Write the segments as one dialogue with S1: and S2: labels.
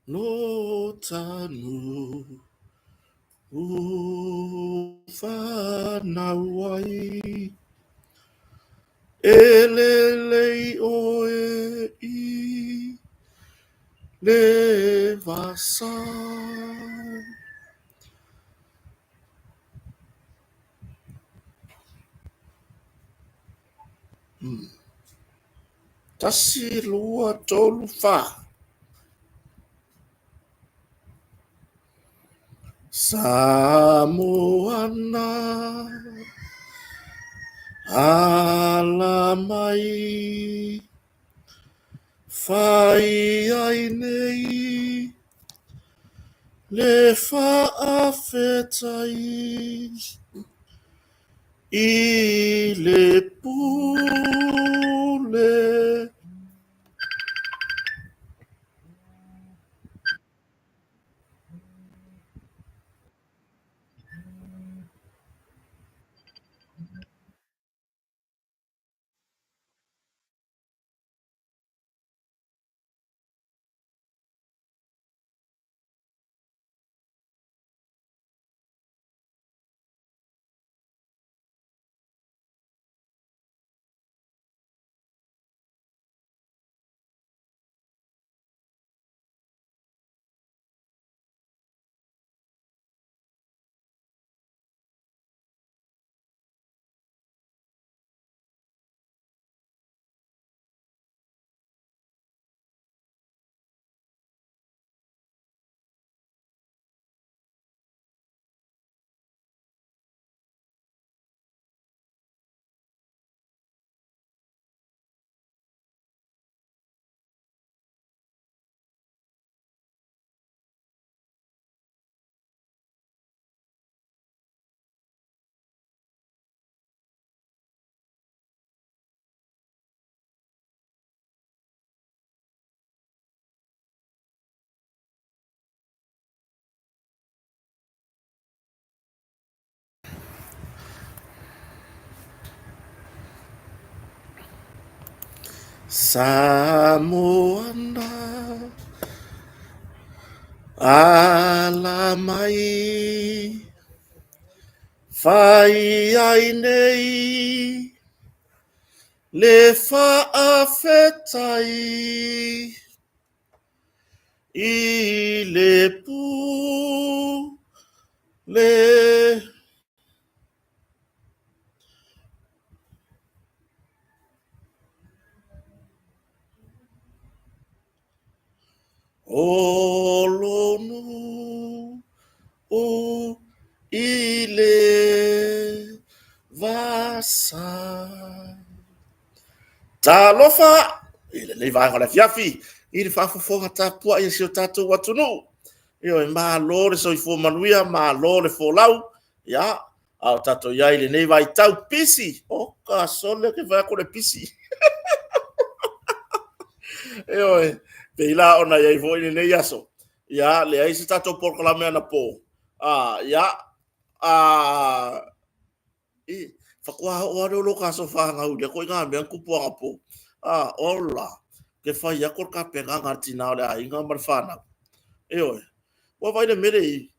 S1: No tanu u whanau ai E lelei oe i le vasa. Tasi, lua, tolu, fa. Samoana ala mai Fai ai nei le faafetai I le pule. Samoana ala mai Fai ai nei le faafetai I le pule. O lonu o i le vasa. Talofa i lenei vaega o le afiafi i le faafofoga tapuai a si o tatou atunuu. Ioe, malo le soifua manuia, malo le folau. Ia, a o tatou i ai i lenei vaitau pisi. Oka sole ke fai atu le pisi. Ioe, pei la ona i ai foi lenei aso. Ia, leai se tatou polokalame anapo. Ia, i, faatoa oo lava lea o lo ta aso fanau i lea ituaiga mea na tupu anapo. Ola, ke fai atu o le tapenaga a le tina o le aiga ma le fanau. Ioe, ua vaai le mea lea i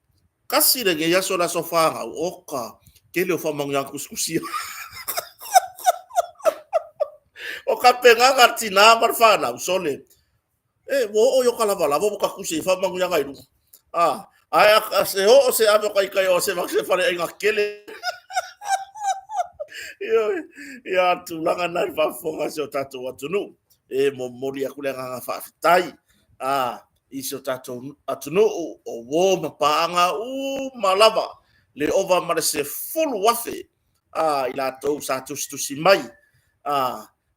S1: tasi lenei aso le aso fanau, oka, tele o faamanuiaga tusitusia. O tapenaga a le tina ma le fanau, sole, e, ua oo i o ta lavalava ua ta tusi ai faamanuiaga i luga. Ae a se oo se ave o ta ita o se faleaiga tele. Ioe, ia tulaga na i le faafofoga a si o tatou atunuu. E momoli atu le agaga faafetai i si o tatou atunuu o uo ma paaga uma lava, le ova ma le 10,000 i latou sa tusitusi mai.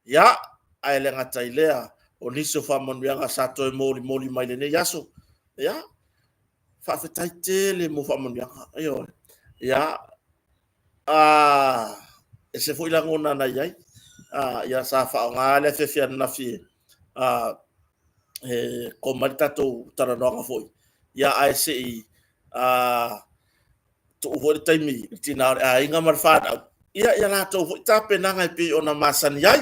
S1: Ia, ae le gata i lea, o nisi o faamanuiaga sa toe molimoli mai lenei aso. Ia, faafetai tele mo faamanuiaga. Ioe. Ia, ese foi lagona na i ai. Ia, sa faaaoga le afiafi ananafi e koma ai le tatou talanoaga foi. Ia, ae se i tuu foi le taimi i le tina o le aiga ma le fanau, ia, ia latou foi tapenaga e pei ona masani ai.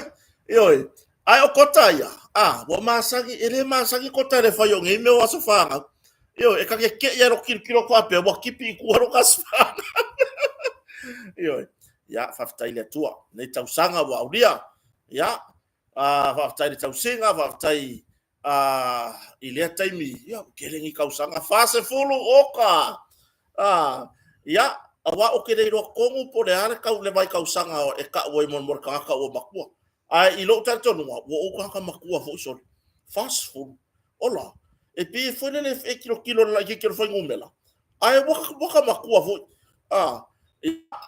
S1: Ioe, ae o kota ia, A, ua masani, e le masani kota le fai o nei mea o aso fanau. Ioe, e ta te keʻi a lo kilokilo atu faapea, ua tipi i tua lo ta aso fanau. Ioe, ia, faafetai i le Atua, lenei tausaga ua aulia. Ia, faafetai i le tausiga, faafetai i lea taimi, ia, ua tele nei tausaga, 40 oka. Ia, aua ou te le iloa tonu po o le a le tau, le vaitausaga e tau ai mo le tagata ua matua. Ae i lou talitonuga, ua ou tagata matua foi sole. 40. Ola, e pei foi lele e tilotilo i le laitiiti o le fuainumera, ae ua ta matua foi.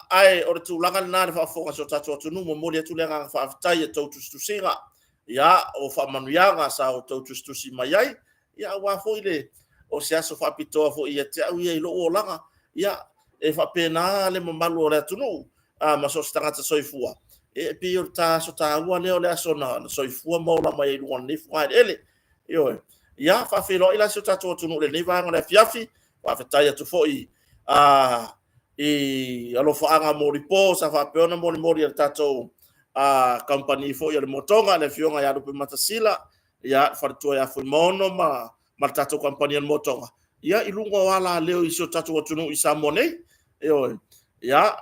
S1: Ae o le tulaga lena i le faafofoga a si o tatou atunuu, momoli atu le agaga faafetai i a outou tusitusiga, ia, o faamanuiaga sa outou tusitusi mai ai, ia aua foi le, o se aso faapitoa foi ia te au ia i lou olaga, ia, e faapena le mamalu o le atunuu, ma so o se tagata soifua, e pei o le ta aso taua lea o le aso na soifua ma ola mai ai i luga o lenei fogaeleele. Ioe. Ia, faafeiloai la si o tatou atunuu i lenei vaega o le afiafi. Faafetai atu foi i alofaaga molipo sa faapea ona molimoli e le tatou kamupani foi o le Motoga, le Afioga ia Lupe Matasila, ia, le faletua ia Fuimaono ma le tatou kamupani o le Motoga, ia, i luga o alaleo i si o tatou atunuu i Samoa nei. Ioe. Ia,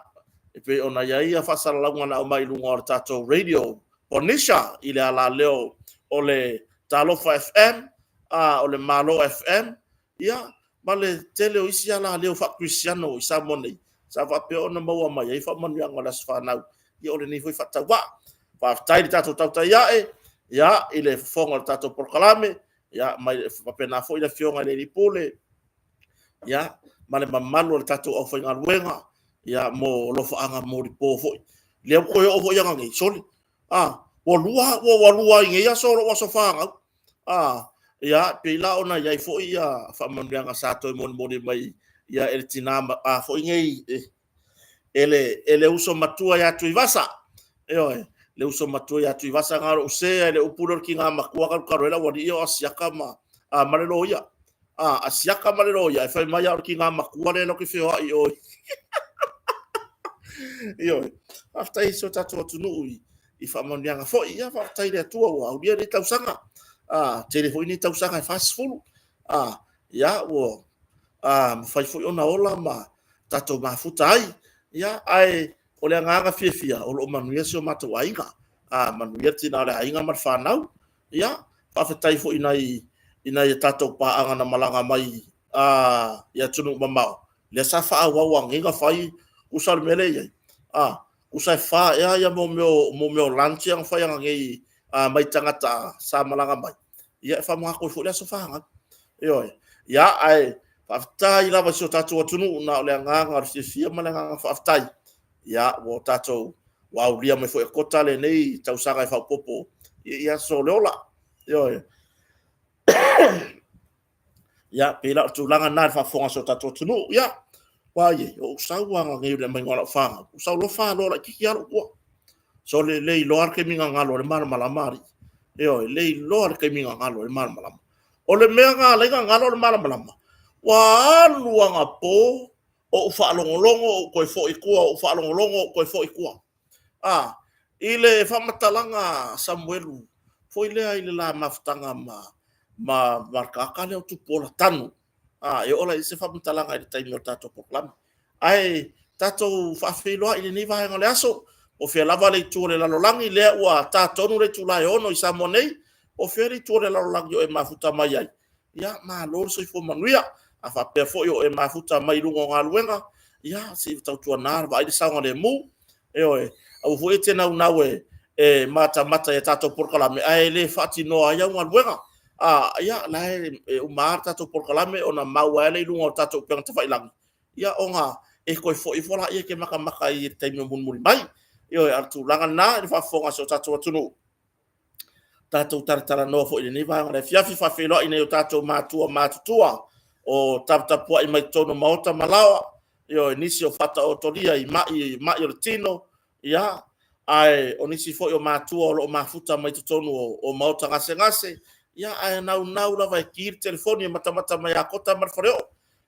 S1: e pei ona i ai faasalalauga na aumai i luga o le tatou radio Ponisha i le alaleo o le Talofa FM, o le Malo FM, ia, ma le tele o isi alaleo faakerisiano i Samoa nei, sa faapea ona maua mai ai faamanuiaga o le aso fanau, ia o lenei foi faatauvaa. Faafetai i le tatou tautai ae, ia, i le fofoga o le tatou polokalame, ia, mai faapena foi le Afioga i le Alii Pule, ia, ma le mamalu o le tatou aufaigaluega, ia, mo alofaaga molipo foi. Lea ua toe oo foi ananei, sole, ua lua ai nei aso o lou aso fanau. Ia, pei la ona i ai foi ia faamanuiaga sa toe molimoli mai ia e le tina a foi nei e le uso matua ia Tuivasa. Ioe, le uso matua ia Tuivasa na o lou sea i le upu lea o le tina matua talu talu ai le aualii o Asiata ma le loia. Asiata ma le loia, e fai mai lava o le tina matua lea latou te feoai i o. Ioe, faafetai i si o tatou atunuu i faamanuiaga foi. Ia, faafetai i le Atua ua aulia lenei tausaga. Tele foi nei tausaga e 40. Ia, ua mafai foi ona ola ma tatou mafuta ai. Ia, ae o le agaga fiafia, o lo o manuia si o matou aiga. Manuia le tina o le aiga ma le fanau. Ia, faafetai foi i nai a tatou paaga na malaga mai i atunuu mamao, lea sa faaauau anei na fai, tusa o le mea lea e i ai. Tusa e fa ea ia mo mea o lunch ia na fai ananei mai tagata sa malaga mai. Ia, e faamagalo ai foi le aso fanau. Ioe. Ia, ae faafetai lava i si o tatou atunuu, na o le agaga o le fiafia ma le agaga faafetai. Ia, ua tatou ua aulia mai foi e Kota lenei tausaga e faaopoopo i aso o le ola. Ioe. Ia, pei la o le tulaga lena i le faafofoga a si o tatou atunuu. Ia, ua ai e, o ou sau ananei i le aumaiga o lau fanau, ou sau loa faloa laitiiti lava lou toa. So le le iloa le taimi na galo ai le malamalama alii. Ioe, le iloa le taimi na galo ai le malamalama. O le mea na ala ai ona galo le malamalama, ua alu anapo ou faalogologo ou toe foi i tua, ou faalogologo ou toe foi i tua. I le faamatalaga a Samuelu foi lea i le la mafutaga ma le tagata lea o Tupuola Tanu, e oo la i ai se faamatalaga i le taimi o le tatou polokalame. Ae tatou faafeiloai i lenei vaega o le aso, po o fea lava le itu o le lalolagi, lea ua ta tonu le itula e 6 i Samoa nei, po o fea le itu o le lalolagi o e mafuta mai ai, ia malo le soifua manuia. A faapea foi o e mafuta mai i luga o galuega, ia se i tautuana vaai le saogalemu. Ioe, aua foi e te naunau e matamata i a tatou polokalame ae le faatinoa ai au galuega. Ia, la e uma lava le tatou polokalame ona mau ai lea i luga o tatou upega tafailagi, ia ona e toe foi ifo lea e te matamata ai i le taimi o mulimuli mai. Ioe, a o le tulaga lena i le faafofoga a si o tatou atunuu, tatou talatalanoa foi i lenei vaega o le afiafi, faafeiloai i nai o tatou matua matutua o taputapuai mai totonu o maota ma laoa, ioe, nisi o faataotolia i mai o le tino, ia, ae o nisi foi o matua o lo o mafuta mai totonu o maota gasegase, ia, ae naunau lava e ki le telefoni e matamata mai ia Kota ma le Faleoo.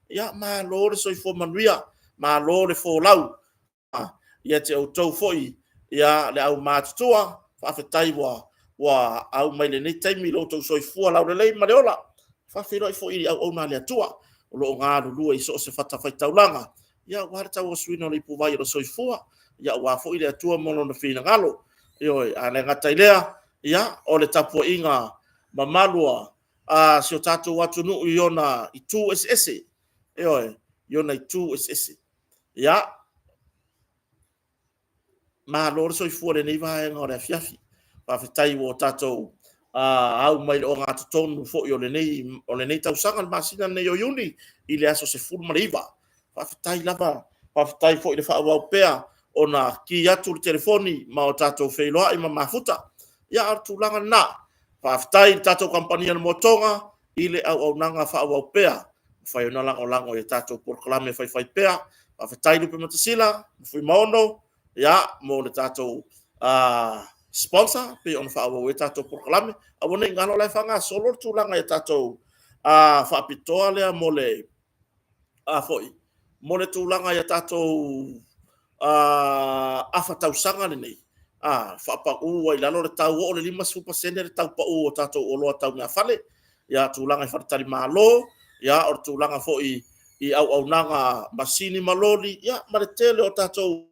S1: Ia, malo le soifua manuia, malo le folau. Ia te outou foi ia le aumatutua, faafetai ua ua au mai lenei taimi i lo outou soifua laulelei ma le ola. Faafeiloai foi i auauna a le Atua o lo o galulue i so o se fatafaitaulaga, ia aua le tauasuina o le ipuvai o le soifua, ia aua foi le Atua ma lona finagalo. Ioe, a le gata i lea, ia o le tapuaiga mamalu a si o tatou atunuu i ona itu eseese. Ioe, i ona itu eseese. Ia, malo le soifua i lenei vaega o le afiafi. Faafetai ua tatou au mai i le ogatotonu foi o lenei tausaga, le masina lenei o Iuni i le aso 19. Faafetai lava, faafetai foi le faaauau pea ona ki atu le telefoni ma o tatou feiloai ma mafuta. Ia, a o le tulaga lena. Faafetai i le tatou kamupani a le Motoga i le auaunaga faaauau pea, mafai ona lagolago i tatou polokalame faifaipea. Faafetai Lupematasila ma Fuimaono, ia, mo le tatou sponsor pei ona faaauau ai tatou polokalame. Aua ne i galo o la e faagasolo le tulaga i tatou faapitoa lea mo le a foi mo le tulaga i tatou afa tausaga lenei, a faapau ai i lalo le tau, oo i le 50% le tau pau o tatou oloa tau meafale, ia tulaga i faletalimalo, ia o le tulaga foi i auaunaga masini ma loli, ia ma le tele o tatou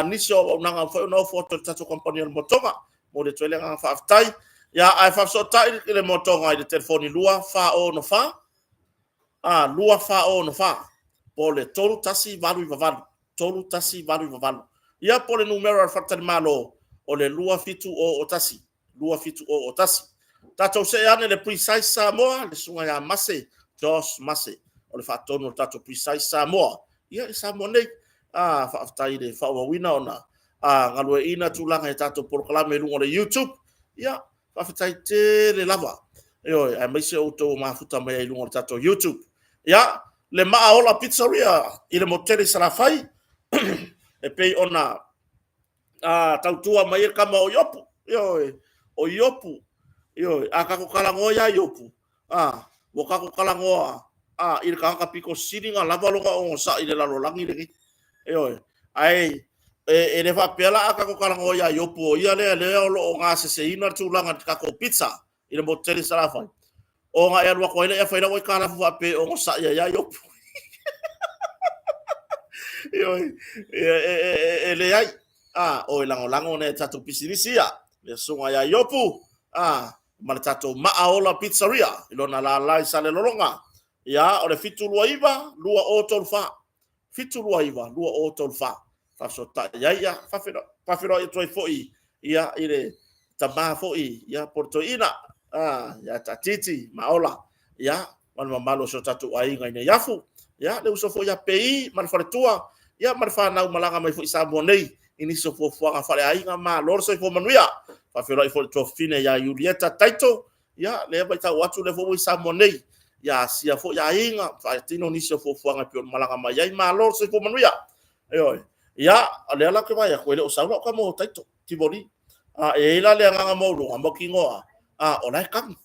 S1: nisi o auaunaga ua mafai ona ofo atu e le tatou kamupani o le Motoga. Momoli atu ai le agaga faafetai. Ia, ae faafesootai i le Motoga i le telefoni 2464 a 2464 po o le 3188 3188. Ia po o le numera o le faletalimalo o le 2701 2701. Tatou see ane le Precise Samoa, le susuga ia Mase, Josh Mase, o le faatonu o le tatou Precise Samoa, ia i Samoa nei. A, faafetai i le faaauauina ona galueaiina tulaga i tatou polokalame i luga o le YouTube. Ia, faafetai tele lava. Ioe, aemaise outou o mafuta mai ai i luga o le tatou YouTube. Ia, le Maaola Pizzeria i le motele i Salafai, e pei ona tautua mai ai le tama o Iopu. Ioe, o Iopu. Ioe, a tatou talanoa ia Iopu, ua tatou talanoa i le tagata pito sili ona lava lona onosai i le lalolagi lenei. Ioe, ae e le faapea la a tatou talanoa ia Iopu o ia lea o lo o gaseseina le tulaga i le tatou pizza i le motu tele i Salafai, ona e alu atu ai lea fai lau aitalafu faapea e onosai ai ia Iopu. Ioe, e leai. A, o e lagolago nei tatou pisinisi ia, le susuga ia Iopu, a, ma le tatou Maaola Pizzeria i lona lala i Salelologa. Ia, o le 729 2034. 729 2034. Faafesootai ai, ia, faafeiloai atu ai foi ia, i le tama foi ia, po o le toeaina ia Taatiti Maaola, ia, ma le mamalu o si o tatou aiga i Neiafu. Ia, le uso foi ia Pei ma le faletua, ia, ma le fanau malaga mai foi i Samoa nei i nisi o fuafuaga faaleaiga. Malo le soifua manuia. Faafeiloai foi i le tuafafine ia Iulieta Taito, ia, lea matau atu lea foi ua i Samoa nei, ia asia foi aiga, faatino nisi o fuafuaga e pei ona malaga mai ai. Malo le soifua manuia. Ioe. Ia, o lea la ou te vaai atu, e le o sau lau tama o Taito, Tivoli. A, e i ai la le agaga maualuga, mautinoa, a, o la e kagi.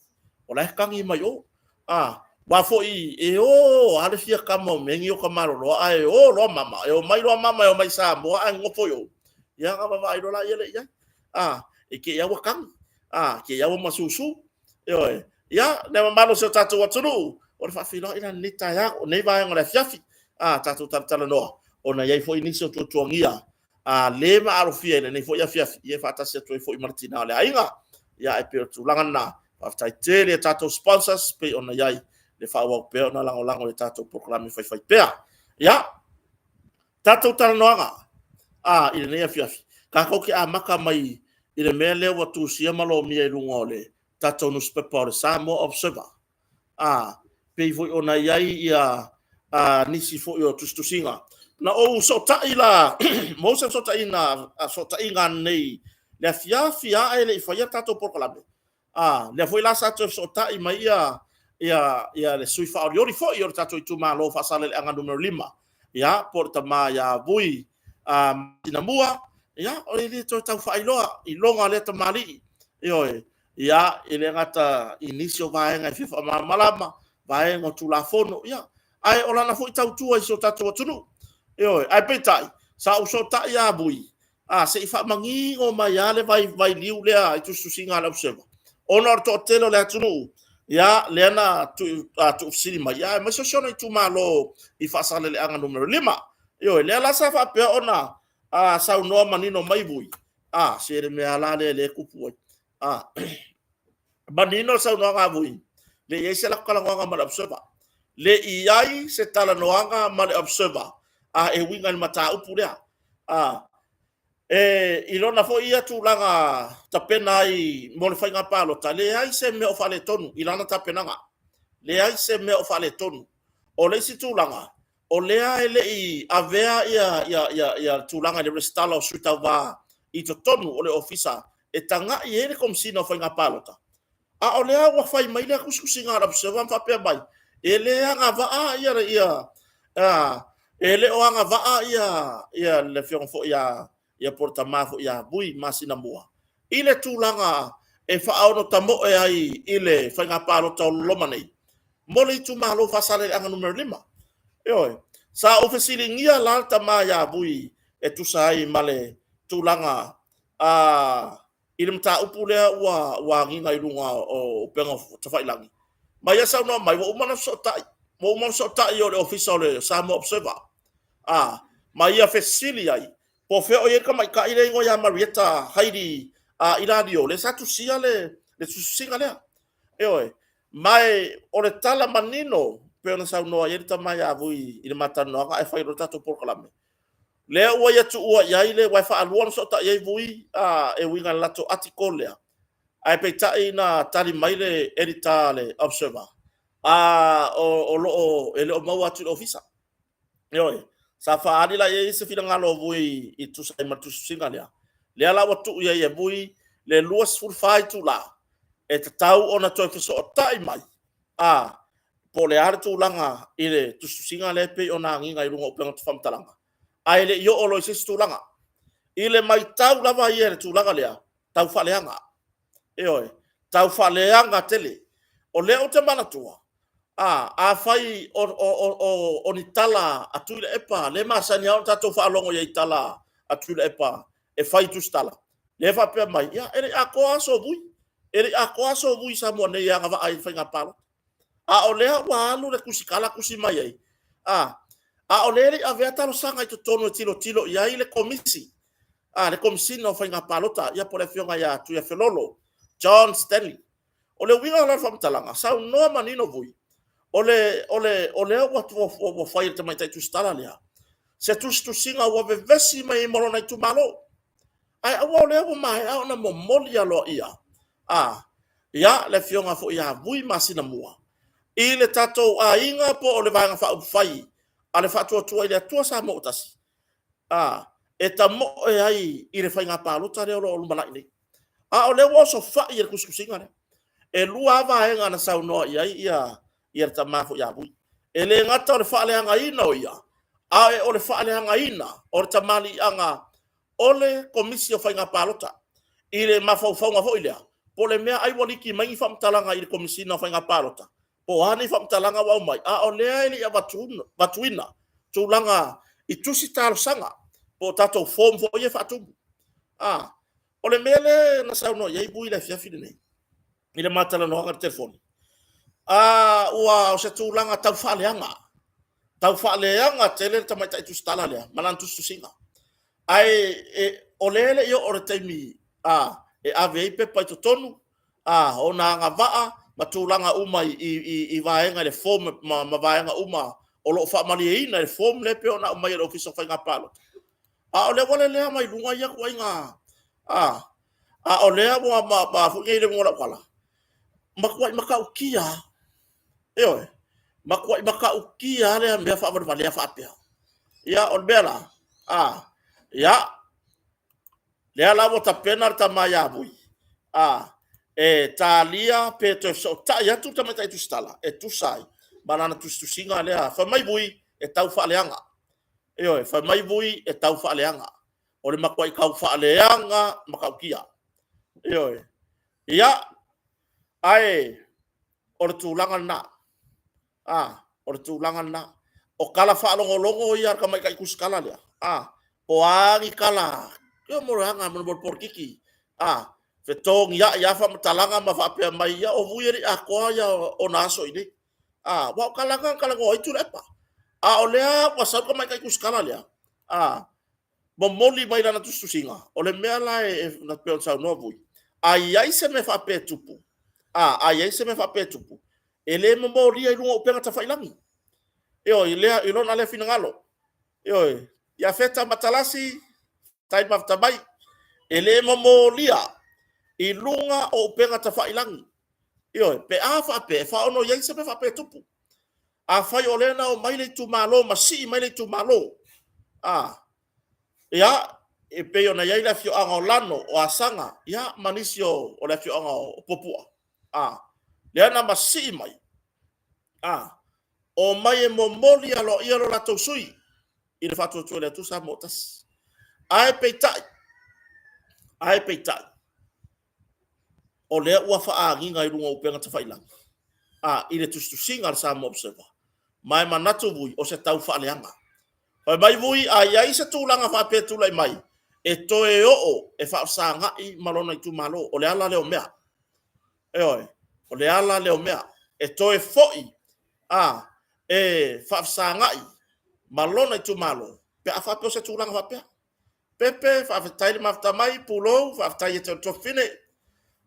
S1: O la e kagi mai o. A, aua foi e o lava le fia tama o mea nei o Tamaloloa, ae o loa mama, e omai loa mama e omai i Samoa ae nonofo i o. Ia ona vaavaai loa lea i ai. A, e te i lava ua kagi. A, te i lava ua masusu. Ioe. Ia, le mamalu o si o tatou atunuu, o le faafeiloai la lenei taeao, lenei vaega o le afiafi. A, tatou talatalanoa, ona e i ai foi nisi o tuatuagia a le maalofia i lenei foi afiafi, ia faatasi atu ai foi ma le tina o le aiga. Ia, ae pei o le tulaga lena. Faafetai tele i tatou sponsors pei ona i ai le faaauau pea ona lagolago i tatou polokalame faifaipea. Ia, tatou talanoaga i lenei afiafi, tatou te amata mai i le mea lea ua tusia ma lomia i luga o le tatou nusipepa o le Samoa Observer. A, pei foi ona i ai ia nisi foi o tusitusiga. Na ou sootai la, maua se fesootaiga ananei le afiafi lava ae le i faia le tatou polokalame. A, lea foi la sa toe fesootai mai ia le sui faaolioli foi o le tatou itumalo o Faasaleleaga Nu.5, ia, po o le tama ia Vui Tinamua, ia, o le le toe tau faailoa iloga o lea tamalii. Ioe, ia, e le gata i nisi o vaega e fia faamalamalama, vaega o Tulafono, ia, ae o lana foi tautua i si o tatou atunuu. Ioe, ae peitai, sa ou fesootai ia Vui, A, se i faamanino mai lava le vailiu lea i tusitusiga a le Observer, ona o le toatele o le atunuu, ia, lea na tuufesili mai, ia, aemaise o si ona itumalo i Faasaleleaga Nu.5. Ioe, lea la sa faapea ona saunoa manino mai Vui, a, se le mea lava la lea e tupu ai. Manino le saunoaga a Vui, le i i ai se latou talanoaga ma le Observer. Le i i ai se talanoaga ma le Observer e uiga i le mataupu lea. I lona foi ia tulaga tapena ai mo le faiga palota, leai se mea o faaletonu i lana tapenaga, leai se mea o faaletonu. O le isi tulaga, o lea e le i avea ia tulaga i le resitala o sui tauva i totonu o le Ofisa e tagai i ai le Komesina o Faiga Palota, a o lea ua fai mai le tusitusiga a le Observer ma faapea mai, e le agavaa ia, e le o agavaa ia le afioga foi ia po o le tama foi ia Vui Masinamua i le tulaga e faaono tamoe ai i le faiga palota o loma nei mo le itumalo Faasaleleaga Nu.5. Ioe, sa ou fesiligia la le tama ia Vui e tusa ai ma le tulaga i le mataupu lea ua agiga i luga o upega tafailagi, ma ia saunoa mai ua uma ona fesootai, ua uma ona fesootai i le Ofisa o le Samoa Observer, ma ia fesili ai po o fea o i ai le tamaitai lea e igoa ia Marieta Haili Ilalio, lea sa tusia le tusitusiga lea. Ioe, ma o le tala manino pei ona saunoa i ai le tama ia Vui i le ma talanoaga ae fai loa le tatou polokalame, lea ua ia tuua i ai le, aua e faalua ona fesootai i ai Vui e uiga i le latou article lea, ae peitai na tali mai le editor a le Observer, o lo o, e le o maua atu i le Ofisa. Ioe, sa faaali la i ai se finagalo o Vui e tusa ai ma le tusitusiga lea, lea la ua tuu i ai e Vui le 24 itula e tatau ona toe fesootai mai, po o le a le tulaga i le tusitusiga lea e pei ona agiga i luga o upega faamatalaga, ae le i oo loa i se isi tulaga. I le matau lava ia i le tulaga lea, tau faaleaga, ioe, tau faaleaga tele. O lea ou te manatua, afai o ni tala a Tuilaepa, lea e masani lava ona tatou faalogo i ai i tala a Tuilaepa e fai i tusitala, lea e faapea mai, ia e le i atoa aso o Vui, e le i atoa aso o Vui i Samoa nei e agavaa ai i le faiga palota. A o lea ua alu le tusitala tusi mai ai, a o lea e le i avea talosaga i totonu e tilotilo i ai le Komisi, le Komesina o Faiga Palota, ia po o le Afioga ia Tuiafelolo John Stanley. O le uiga la o le faamatalaga, saunoa manino Vui, o lea ua fai e le tamaitai tusitala lea se tusitusiga ua vevesi mai ai ma lona itumalo. Ae aua o lea ua maea ona momoli aloaia ia le afioga foi ia Vui Masinamua i le tatou aiga po o le Vaega Faaupufai a le Faatuatua i le Atua Samoa ua Tasi, e tamoe ai i le faiga palota lea o lo o lumanai nei. A o lea ua osofai e le tusitusiga lea. E lua lava vaega na saunoa i ai le tama foi ia Vui. E le gata o le faaleagaina o ia, a o le faaleagaina o le tamaliiaga o le Komisi o Faiga Palota i le mafaufauga foi lea, po o le mea ai ua liki mai ni faamatalaga i le Komesina o Faiga Palota, po o a nei faamatalaga ua aumai, a o lea e le i avatuina tulaga i tusi talosaga po o tatou form foi ia e faatumu. O le mea lea na saunoa i ai Vui i le afiafi lenei i le ma talanoaga i le telefoni, ua o se tulaga tau faaleaga, tau faaleaga tele le tamaitai tusitala lea ma lana tusitusiga. Ae o lea e le i oo i le taimi e ave ai pepa i totonu, ona agavaa ma tulaga uma i vaega i le form ma vaega uma o lo o faamalieina i le form lea e pei ona aumai e le Ofisa o Faiga Palota. A o lea ua lelea mai luga ia ituaiga, a o lea ua foi nei i luga o lau tala, matuai matautia lava. Ioe, matuai matautia lava lea mea faavalevalea faapea. Ia, o le mea la, ia, lea la ua tapena le tama ia Vui, e talia pe toe fesootai atu le tamaitai tusitala e tusa ai ma lana tusitusiga lea. Fai mai Vui, e tau faaleaga. Ioe, fai mai Vui e tau faaleaga. O le matuai tau faaleaga matautia. Ioe. Ia, ae o le tulaga lena. O le tulaga lena. O tala faalogologo ia a le tamaitai tusitala lea, po o a ni tala, Ia mo le aga mo le polokiki. A, fetogiai lava faamatalaga ma faapea mai, ia o Vui e le i atoa ia ona aso i inei. A, aua o tala na na talanoa ai Tuilaepa. A o lea ua sau le tamaitai tusitala lea, a, momoli mai lana tusitusiga, o le mea la e pei ona saunoa Vui, a i ai se mea faapea e tupu, a i ai se mea faapea e tupu, e le momolia i luga o upega tafailagi. Ioe, i lona lea finagalo. Ioe, ia Feta Matalasi, faafetai mafuta mai. E le momolia i luga o upega tafailagi. Ioe, pe a faapea e faaono i ai se mea faapea e tupu. Afai o lea na omai le itumalo ma sii mai le itumalo, a, ia, e pei ona i ai le afioaga o Lano, o Asaga, ia ma nisi o le afioaga o Puapua, a, lea na masii mai, a, omai e momoli aloaia lo latou sui usufono i le Faatuatua i le Atua Samoa ua Tasi. Ae peitai, ae peitai, o lea ua faagiga i luga o upega tafailagi, a, i le tusitusiga a le Samoa Observer, ma e manatu Vui, o se taufaaleaga. Fai mai Vui, a i ai se tulaga faapea e tulai mai, e toe oo e faafesagai ma lona itumalo. O le ala lea o mea. Ioe, o le ala lea o mea. E toe foi a, e faafesagai ma lona itumalo pe a faapea o se tulaga faapea. Pepe, faafetai le mafuta mai, pulou, faafetai ia te oe le tuafafine.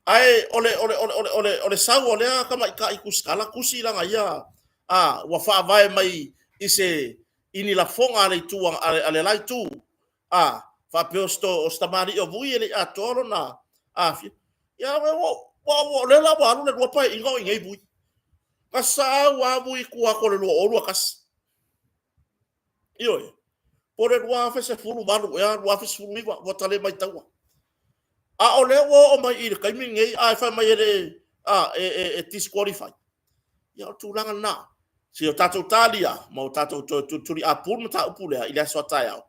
S1: Ae o le, o le, o le, o le, o le, o le sau o lea tamaitai tusitala, tusi lana ia, a, ua faavae mai i se, i ni lafoga a le itu a le la itu, a, faapea o se tamalii o Vui e le i atoa lona afio. Ia, o lea la ua alu le 2 Paeaiga o i inei Vui. Na sau lava Vui i tua atu o le 2021. Ioe. Po o le 2018 ea, 2019, ua ta le maitaua. A o lea ua oo mai i le taimi lenei ae fai mai e le, a, e disqualify. Ia o le tulaga lena. Se i o tatou talia ma o tatou toe tulituliapu le mataupu lea i le aso a taeao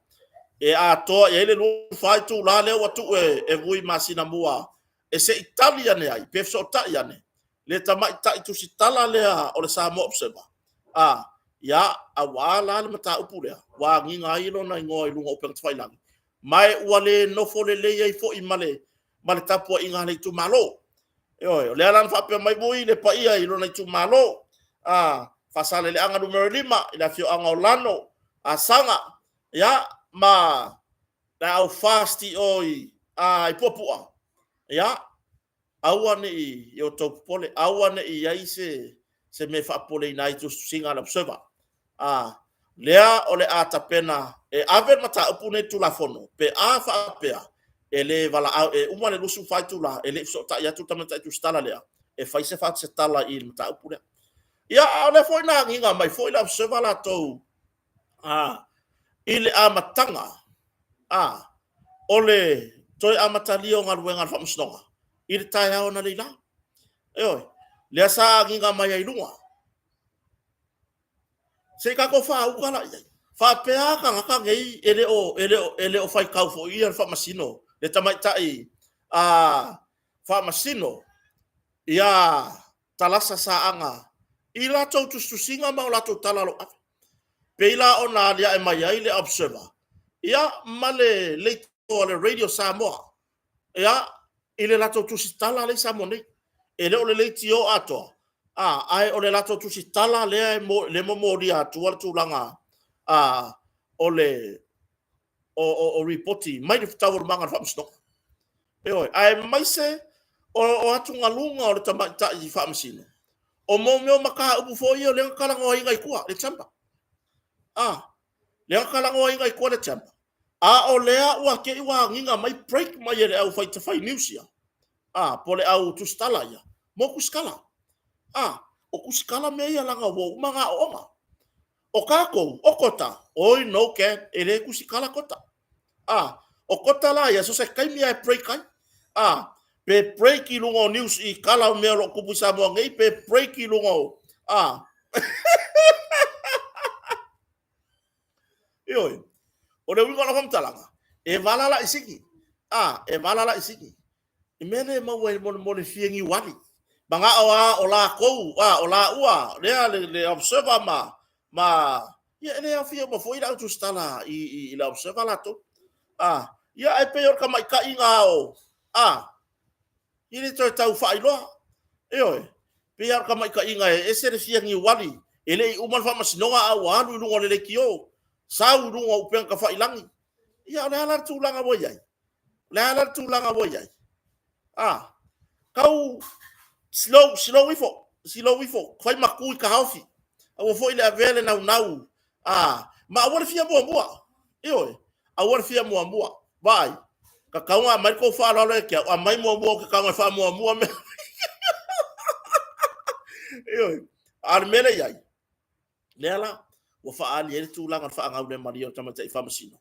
S1: e atoa i ai le 24 itula lea ua tuu e Vui masina mua e se i tali ane ai pe fesootai ane le tamaitai tusitala lea o le Samoa Observer, a, ia, aua la le mataupu lea ua agiga ai lona igoa i luga o upega tafailagi, ma e ua le nofo lelei ai foi ma le tapuaiga a le itumalo. Ioe, o lea la na faapea mai Vui le paia i lona itumalo, a, Faasaleleaga Nu.5 i le afioaga o Lano, Asaga, ia, ma le au FAST i o i Puapua, ia, aua ne i outou popole, aua ne i i ai se mea e faapopoleina ai i tusitusiga a le Observer. A, lea o le a tapena e ave le mataupu lenei i le Tulafono pe a faapea e le valaau, e uma le 24 itula e le i fesootai atu le tamaitai tusitala lea e fai se faasetala i le mataupu lea. Ia, a o lea foi na agiga mai foi le Observer latou a, i le amataga a, o le toe amatalia o galuega a le Faamasinoga i le taeao analeila. Ioe, lea sa agiga mai ai i luga. Se i tatou faauta la i ai. Faapea tagata nei e le o faitau foi ia le Faamasino, le tamaitai a Faamasino ia Talasa Saaga i latou tusitusiga ma o latou tala o lo o ave. Pei la ona aliae mai ai le Observer, ia ma le leitioa a le Radio Samoa, ia, i le latou tusitala lea i Samoa nei. E le o le leitio atoa, a, ae o le latou tusitala lea e momolia atua le tulaga a, o le o ripoti mai le taualumaga o le faamasinoga. Ioe, aemaise o atugaluga o le tamaitai faamasino, o mea o mataupu foi ia o lea na talanoaina i tua, le chamber. A, lea na talanoaina i tua le chamber. A o lea ua te i ua agiga mai break mai e le au fai news ia, a, po o le au tusitala ia, mo tusitala. A, o tusitala mea ia leaga ua uma ona aooga. O tatou, o Kota, oi no can, e le tusitala Kota. A, o Kota la ia, so se taimi lava e break ai. A, pe break i luga o news i tala o mea o lo o tupu i Samoa nei, pe break i luga o, a. Ioe, o le uiga o lau faamatalaga, e vala la i sini. A, e vala la i sini. I mea lea e maua ai mo le fia niuali. Manao lava o latou, a, o laua, lea le observer ma, ma, ia e le aofia uma foi le au tusitala i le observer latou. A, Ia, ae pei o le tamaitaiga o, a, e le toe tau faailoa. Ioe, pei lava o le tamaitaiga e ese le fia niuali, e le i uma le faamasinoga a ua alu i luga o le leitio, sau i luga o upega tafailagi. Ia, o le a la le tulaga ua i ai? O le a la le tulaga ua i ai? A, tau slow, slow ifo, slow ifo, fai matu i taofi. Aua foi le avea le naunau, a, ma aua le fia muamua. Ioe, aua le fia muamua. Vaai, tatau ona aumai le tou faaaloalo ia te au, aumai muamua ou te tago e faamuamua mea. Ioe, a o le mea lea i ai, lea la ua faaali ai le tulaga o le faagaulemalie o le tamaitai faamasino,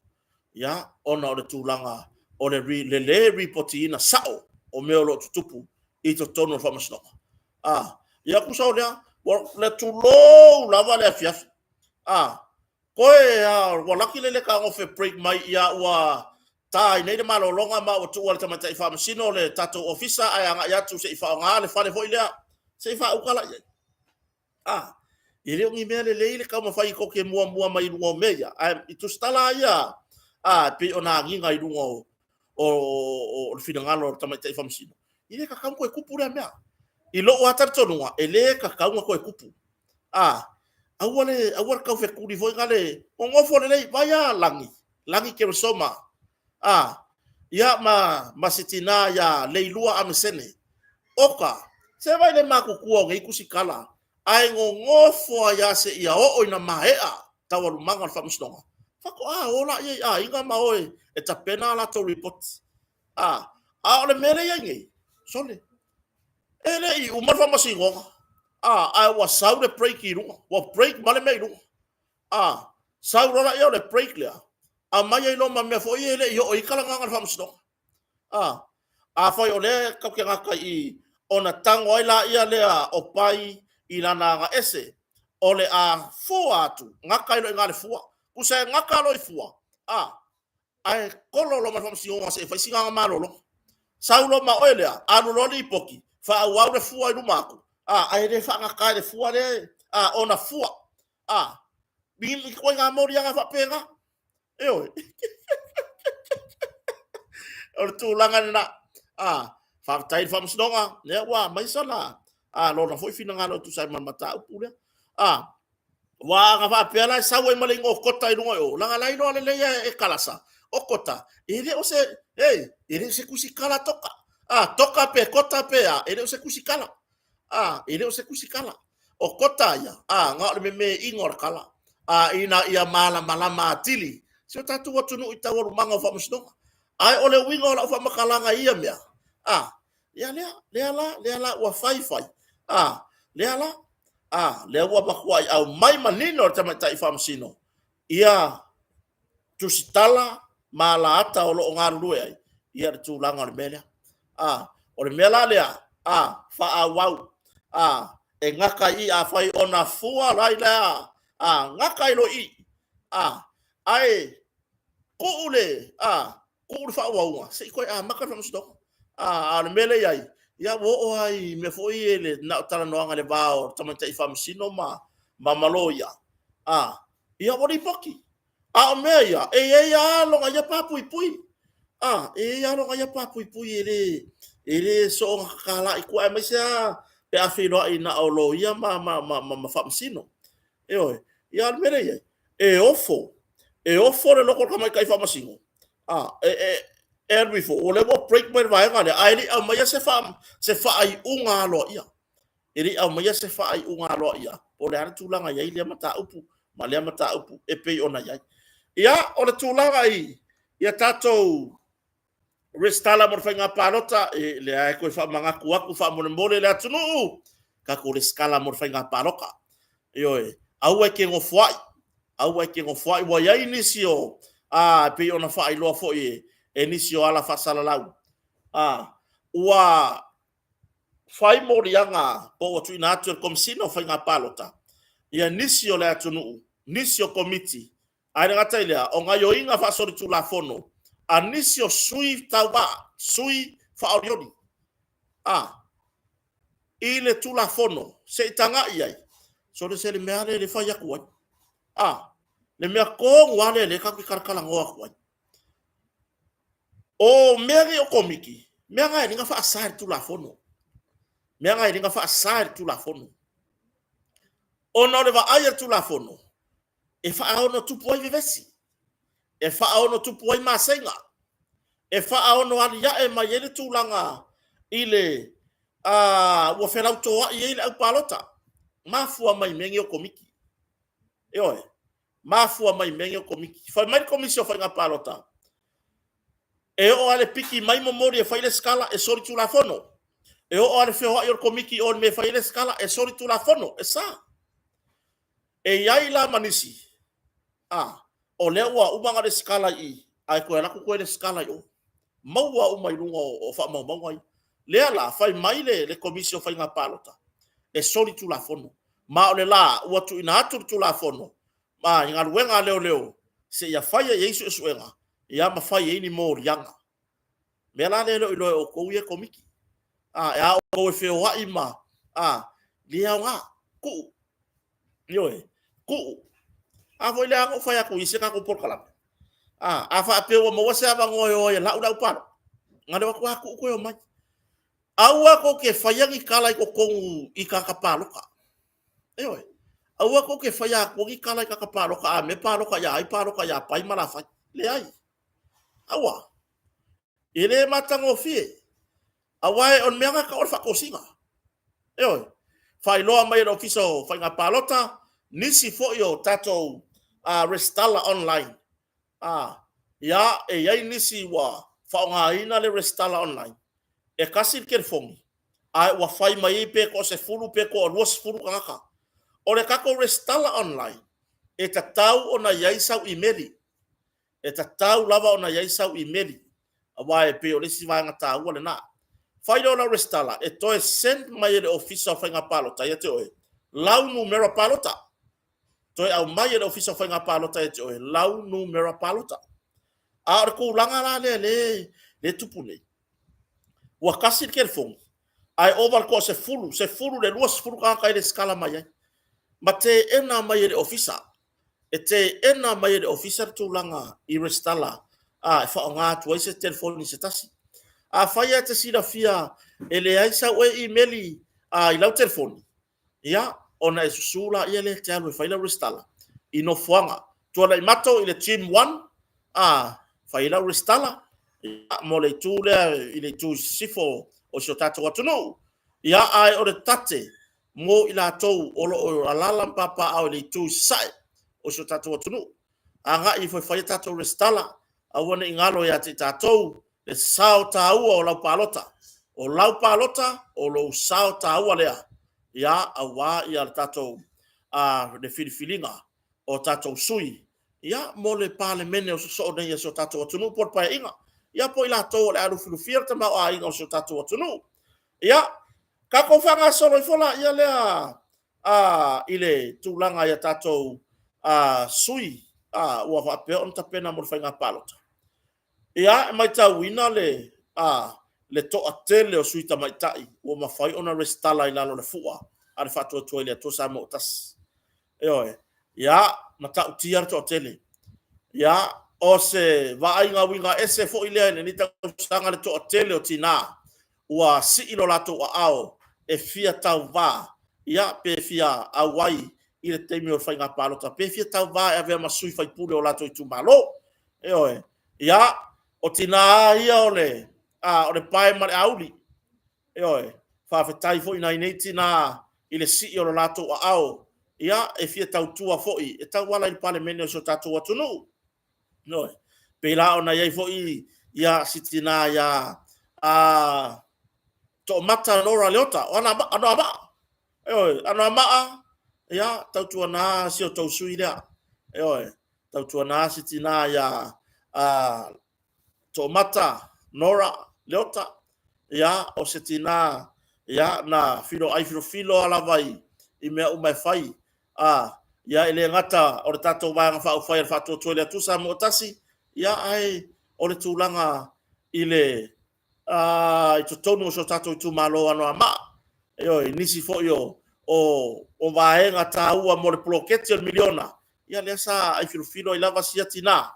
S1: ia, ona o le tulaga o le, le lē ripotiina sao o mea o lo o tutupu i totonu o le faamasinoga. A, ia tusa o lea, ua le tulou lava le afiafi. A, toe a, ua laki le le tagofe break mai, ia ua ta ai nei le malologa ma ua tuua le tamaitai faamasino le tatou ofisa ae agai atu se i faaaoga le fale foi lea, se i faauta la i ai. A, e le o ni mea lelei le taumafai tou te muamua mai i luga o mea ia, ae i tusitala lava ia, a, e pei ona agiga i luga o, o, o le finagalo o le tamaitai faamasino, e le tatau ona toe tupu lea mea. I lou lava talitonuga, e le tatau ona toe tupu. A, aua le, aua le taufetuli foi na le, nonofo lelei, vaai a Lagi, Lagi Keresoma, a, ia ma, ma si tina ia Leilua Amesene, Oka, se vaai le matutua o nei tusitala, ae nonofo ai lava seia oo ina maea taualumaga o le faamasinoga, faatoa o lea i aiga ma o e tapena a latou lipoti. A, a o le mea lea e i ai nei, sole, e le i uma le faamasinoga, a, ae ua sau le break i luga, ua break ma le mea i luga. A, sau loa lea o le break lea, aumai ai loa ma mea foi ia e le i oo i ai talanoaga a le faamasinoga. A, afai o lea tatou te gata i i, ona tago ai laia lea o Pai i lana agaese, o le a fua atu, gata ai loa i ina le fua. Tusa e gata loa i fua, a, ae kolo loa ma le faamasinoga se i fai sina malologa. Sau loa ma oe lea, alu loa lipoti, faaauau le fua i luma atu, a, ae le faagata e le fua lea, a, ona fua. A, ni ituaiga moliaga faapena. Ioe. O le tulaga lena. A, faafetai i le faamasinoga, lea ua aumai sana, a, lona foi finagalo e tusa ai ma le mataupu lea. A, aua ana faapea la e sau ai ma le igoa o Kota i luga i o, leaga la e iloa lelei e Kalasa, o Kota, e le o se, hey, e le o se tusitala Toka. A, Toka pe Kota pe a, e le o se tusitala. A, e le o se tusitala. O Kota ia, a, na o le memeina o le tala, a, ina ia malamalama atili si o tatou atunuu i taualumaga o faamasinoga. Ae o le uiga o lau faamatalaga i ia mea, a, ia lea, lea la, lea la ua fai fai, a, lea la, a, lea ua matuai aumai manino le tamaitai faamasino ia tusitala ma alaata o lo o galulue ai, ia le tulaga o le mea lea. A, o le mea la lea, a, faaauau, a, e gata i i, afai ona fua lai lea, a, gata ai loa i i, a, ae tuu le, a, tuu le faaauauga, se i toe amata le faamasinoga. A, a o le mea lea i ai, ia ua oo lava i mea foi ia le na o talanoaga i le va o tamaitai faamasino ma, ma, ma loia, a, ia ua lipoti. A o mea ia, e i ai lava lona ia papuipui. A, e i ai lava lona ia papuipui e le, e le soona tatala i tua, aemaise lava pe a feiloai na o loia ma, ma, ma, ma, ma faamasino. Ioe. Ia, o le mea lea e i ai, e ofo, e ofo le loto o le tamaitai faamasino, a, e, e, e alu ifo, o lea ua break mai le vaega lea, ae le i aumaia se, faa, se faaiuga aloaia. E le i aumaia se faaiuga aloaia po o le a le tulaga e i ai lea mataupu ma lea mataupu e pei ona i ai. Ia, o le tulaga i ia tatou resitala mo le faiga palota, e lea e toe faamanatu atu faamolemole le atunuu, tatou resitala mo le faiga palota. Ioe, aua e te nofoai, aua e te nofoai. Ua i ai nisi o, a, e pei ona faailoa foi e, e nisi o ala faasalalau, a, ua fai moliaga po ua tuuina atu e le Komesina o Faiga Palota ia nisi o le atunuu, nisi o komiti, ae le gata i lea, o gaoioiga faasolitulafono a nisi o sui tauva, sui faaolioli, a, i le Tulafono se i tagai ai, sole se le mea lea e fai atu ai, a, le mea tonu lava lea lea tatou te talatalanoa atu ai. O mea nei o komiti, mea na e liga faasa e le Tulafono. Mea na e liga faasa e le Tulafono. Ona o le vaai a le Tulafono, e faaono tupu ai vevesi, e faaono tupu ai maseiga, e faaono aliae mai ai le tulaga i le ua felautoai ai le aupalota. Mafua mai mea nei o komiti. Ioe, mafua mai mea nei o komiti. Fai mai le Komisi o Faiga Palota, e oo lava i le piki mai momoli e fai le resitala, e solitulafono. E oo lava i le feoai o le komiti i o i le mea e fai ai le resitala, e solitulafono, e sa. E i ai la ma nisi, a, o lea ua uma ona resitala i i, ae toe alu atu toe resitala i o. Maua uma i luga o faamaumauga ia. Lea la, fai mai le Komisi o Faiga Palota, e solitulafono. Ma o le la ua tuuina atu le Tulafono i galuega a leoleo seia faia i ai suesuega ia ma fai ai ni moliaga. O le mea la lea e le o iloa e outou ia e komiti. A, e a outou e feoai ma... a, le aoga, tuu. Ioe, tuu. A foi lea na ou fai atu i isi a tatou polokalame, a, a faapea ua maua se avanoa e o ai e lau le aupalota, na o le o atu lava tuu toe omai. Aua tou te faia ni tala i totonu i tagata palota. Ioe. Aua tou te faia atua ni tala i tagata palota, a mea e palota ia ai, palota ia Pai ma Lafai. Leai. Aua. E le matagofie. Aua o le mea lena e tau o le faatosina. Ioe. Faailoa mai e le Ofisa o Faiga Palota nisi foi o tatou resitala online. Ia, e i ai nisi ua faaaogaina le resitala online, e tasi le telefoni, ae ua fai mai ai pe toa-10 pe toa-20 tagata. O le tatou resitala online, e tatau ona i ai sau imeli. E tatau lava ona i ai sau imeli, aua e pei o le isi vaega taua lena. Fai loa lau resitala, e toe send mai e le Ofisa o Faiga Palota ia te oe lau numera palota. Toe aumai e le Ofisa o Faiga Palota ia te oe lau numera palota. A o le tulaga la lea lea e tupu nei, ua tasi le telefoni ae ova i le toa-10, 10 i le 20 tagata e resitala mai ai, ma teena mai e le Ofisa. E teena mai e le Ofisa le tulaga i resitala e faaaoga atu ai se telefoni se tasi. Afai lava e te silafia e leai sau oe imeli i lau telefoni, ia, ona e susu lea e te alu e fai lau resitala i nofoaga. Tuanaimato i le Gym 1, fai ai lau resitala mo le itu lea i le itu i sisifo o si o tatou atunuu. Ia, ae o le tate mo i latou o lo o alaala ma papaaao i le itu i sasae o si o tatou atunuu. Agai ifo e fai a tatou resitala, aua ne i galo ia te i tatou le sao taua o lau palota. O lau palota, o lou sao taua lea, ia, aua le tatou le filifiliga o tatou sui ia mo le Palemene o sosoo nei a si o tatou atunuu po o le Paeaiga, ia po o i latou o le a lufilufia le tamaoaiga o si o tatou atunuu. Ia, tatou faagasolo ifo laia lea i le tulaga i a tatou sui ua faapea ona tapena mo le faiga palota. Ia, e matauina le le toatele o sui tamaitai ua mafai ona resitala i lalo o le fua a le Faatuatua i le Atua Samoa ua Tasi. Ioe. Ia, matautia le toatele. Ia, o se vaaiga uiga ese foi lea i lenei tausaga le toatele o tina ua sii lo latou aao e fia tauva, ia, pe fia auai i le taimi o le faiga palota, pe fia tauva e avea ma sui faipule o latou itumalo. Ioe. Ia, o tina lava ia o le, a, o le pae ma le auli. Ioe. Faafetai foi i nai nei tina i le sii o le latou aao, ia, e fia tautua foi e tauala i le Palemene o si o tatou atunuu. Ioe. Pei la ona i ai foi ia si tina ia a Toomata Nora Leota o Anoamaa. Ioe, Anoamaa, ia tautuana si o tou sui lea. Ioe, tautuana si tina ia a Toomata Nora Leota, ia, o se tina, ia, na filo ai filofilo lava i mea uma e fai. A, ia, e le gata o le tatou Vaega Faaupufai a le Faatuatua i le Atua Samoa Tasi, ia, ae o le tulaga i le i totonu o si o tatou itumalo o Anoamaa. Ioe, i nisi foi o vaega taua mo le poloketi o le miliona, ia lea sa ai filofilo ai lava sia tina,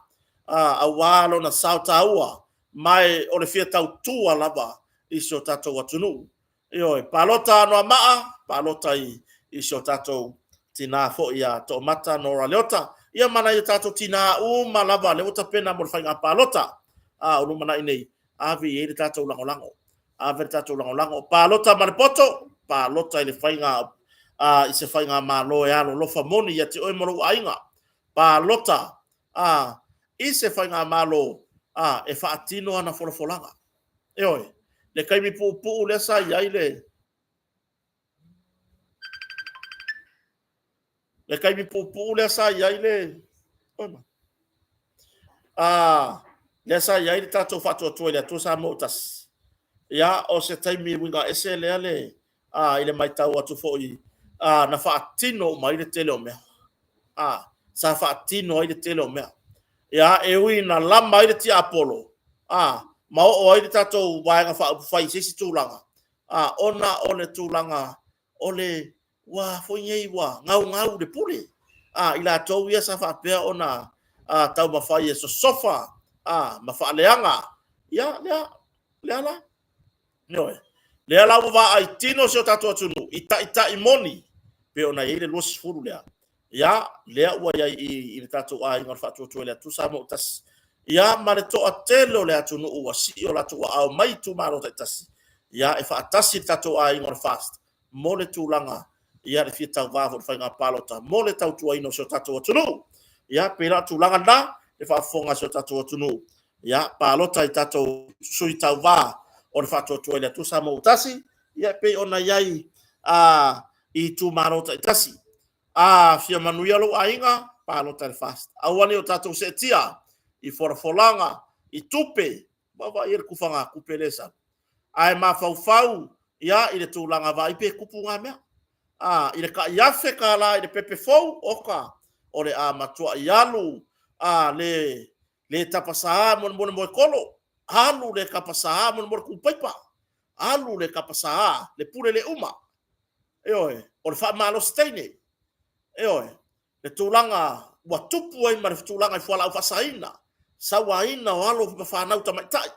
S1: aua lona sao taua. Ma e o le fia tautua lava i si o tatou atunuu. Ioe, palota Anoamaa, palota i si o tatou tinā foi ia Toomata Nora Leota, ia ma nai o tatou tinā uma lava lea ua tapena mo le faiga palota o lumanai nei, ave i ai le tatou lagolago. Ave le tatou lagolago. Palota ma le poto, palota i le faiga i se faigamalo e alolofa moni ia te oe ma lou aiga. Palota i se faigamalo e faatino ana folafolaga. Ioe, le taimi puupuu lea sa i ai le le taimi puupuu lea sa i ai le lea sa i ai le tatou faatuatua i le Atua Samoa ua Tasi. Ia, o se taimi uiga ese lea le i le matau atu foi na faatino uma ai le tele o mea. Sa faatino ai le tele o mea. Ia, e ui ina lama ai le tiapolo, ma oo ai le tatou Vaega Faaupufai i se isi tulaga, ona o le tulaga o le ua foi nei ua gaugau le pule i latou ia sa faapea ona taumafai e sosofa ma faaleaga. Ia, lea, lea la. Ioe. Lea la ua vaai tino si o tatou atunuu i taitai moni pei ona i ai le 20 lea. Ia, lea ua i ai i le tatou aiga o le Faatuatua i le Atua Samoa ua Tasi. Ia, ma le toatele o le atunuu ua sii o latou aao mai itumalo taitasi, ia, e faatasi le tatou aiga o le FAST mo le tulaga ia le fia tauva foi i le faiga palota mo le tautuaina o si o tatou atunuu. Ia, pei la o le tulaga lena, le faafofoga a si o tatou atunuu, ia, palota i tatou sui tauva o le Faatuatua i le Atua Samoa ua Tasi, ia, pei ona i ai i itumalo taitasi. A fia manuia lou aiga, palota i le FAST. Aua ne i o tatou seetia i folafolaga, i tupe, vaavaai i ai le tufagatupe lea e sau. Ae mafaufau ia i le tulaga vaai pe tupu na mea. A, i le tai $1,000 i le pepe fou, oka, o le a matuai alu a le le tapasā molemole moetolo, alu le tapasā molemole tu paipa, alu le tapasā le pule le uma. Ioe, o le faamalosi teine. Ioe, le tulaga ua tupu ai ma le tulaga i fualaau faasaina, sauaina o alo ma fanau tamaitai.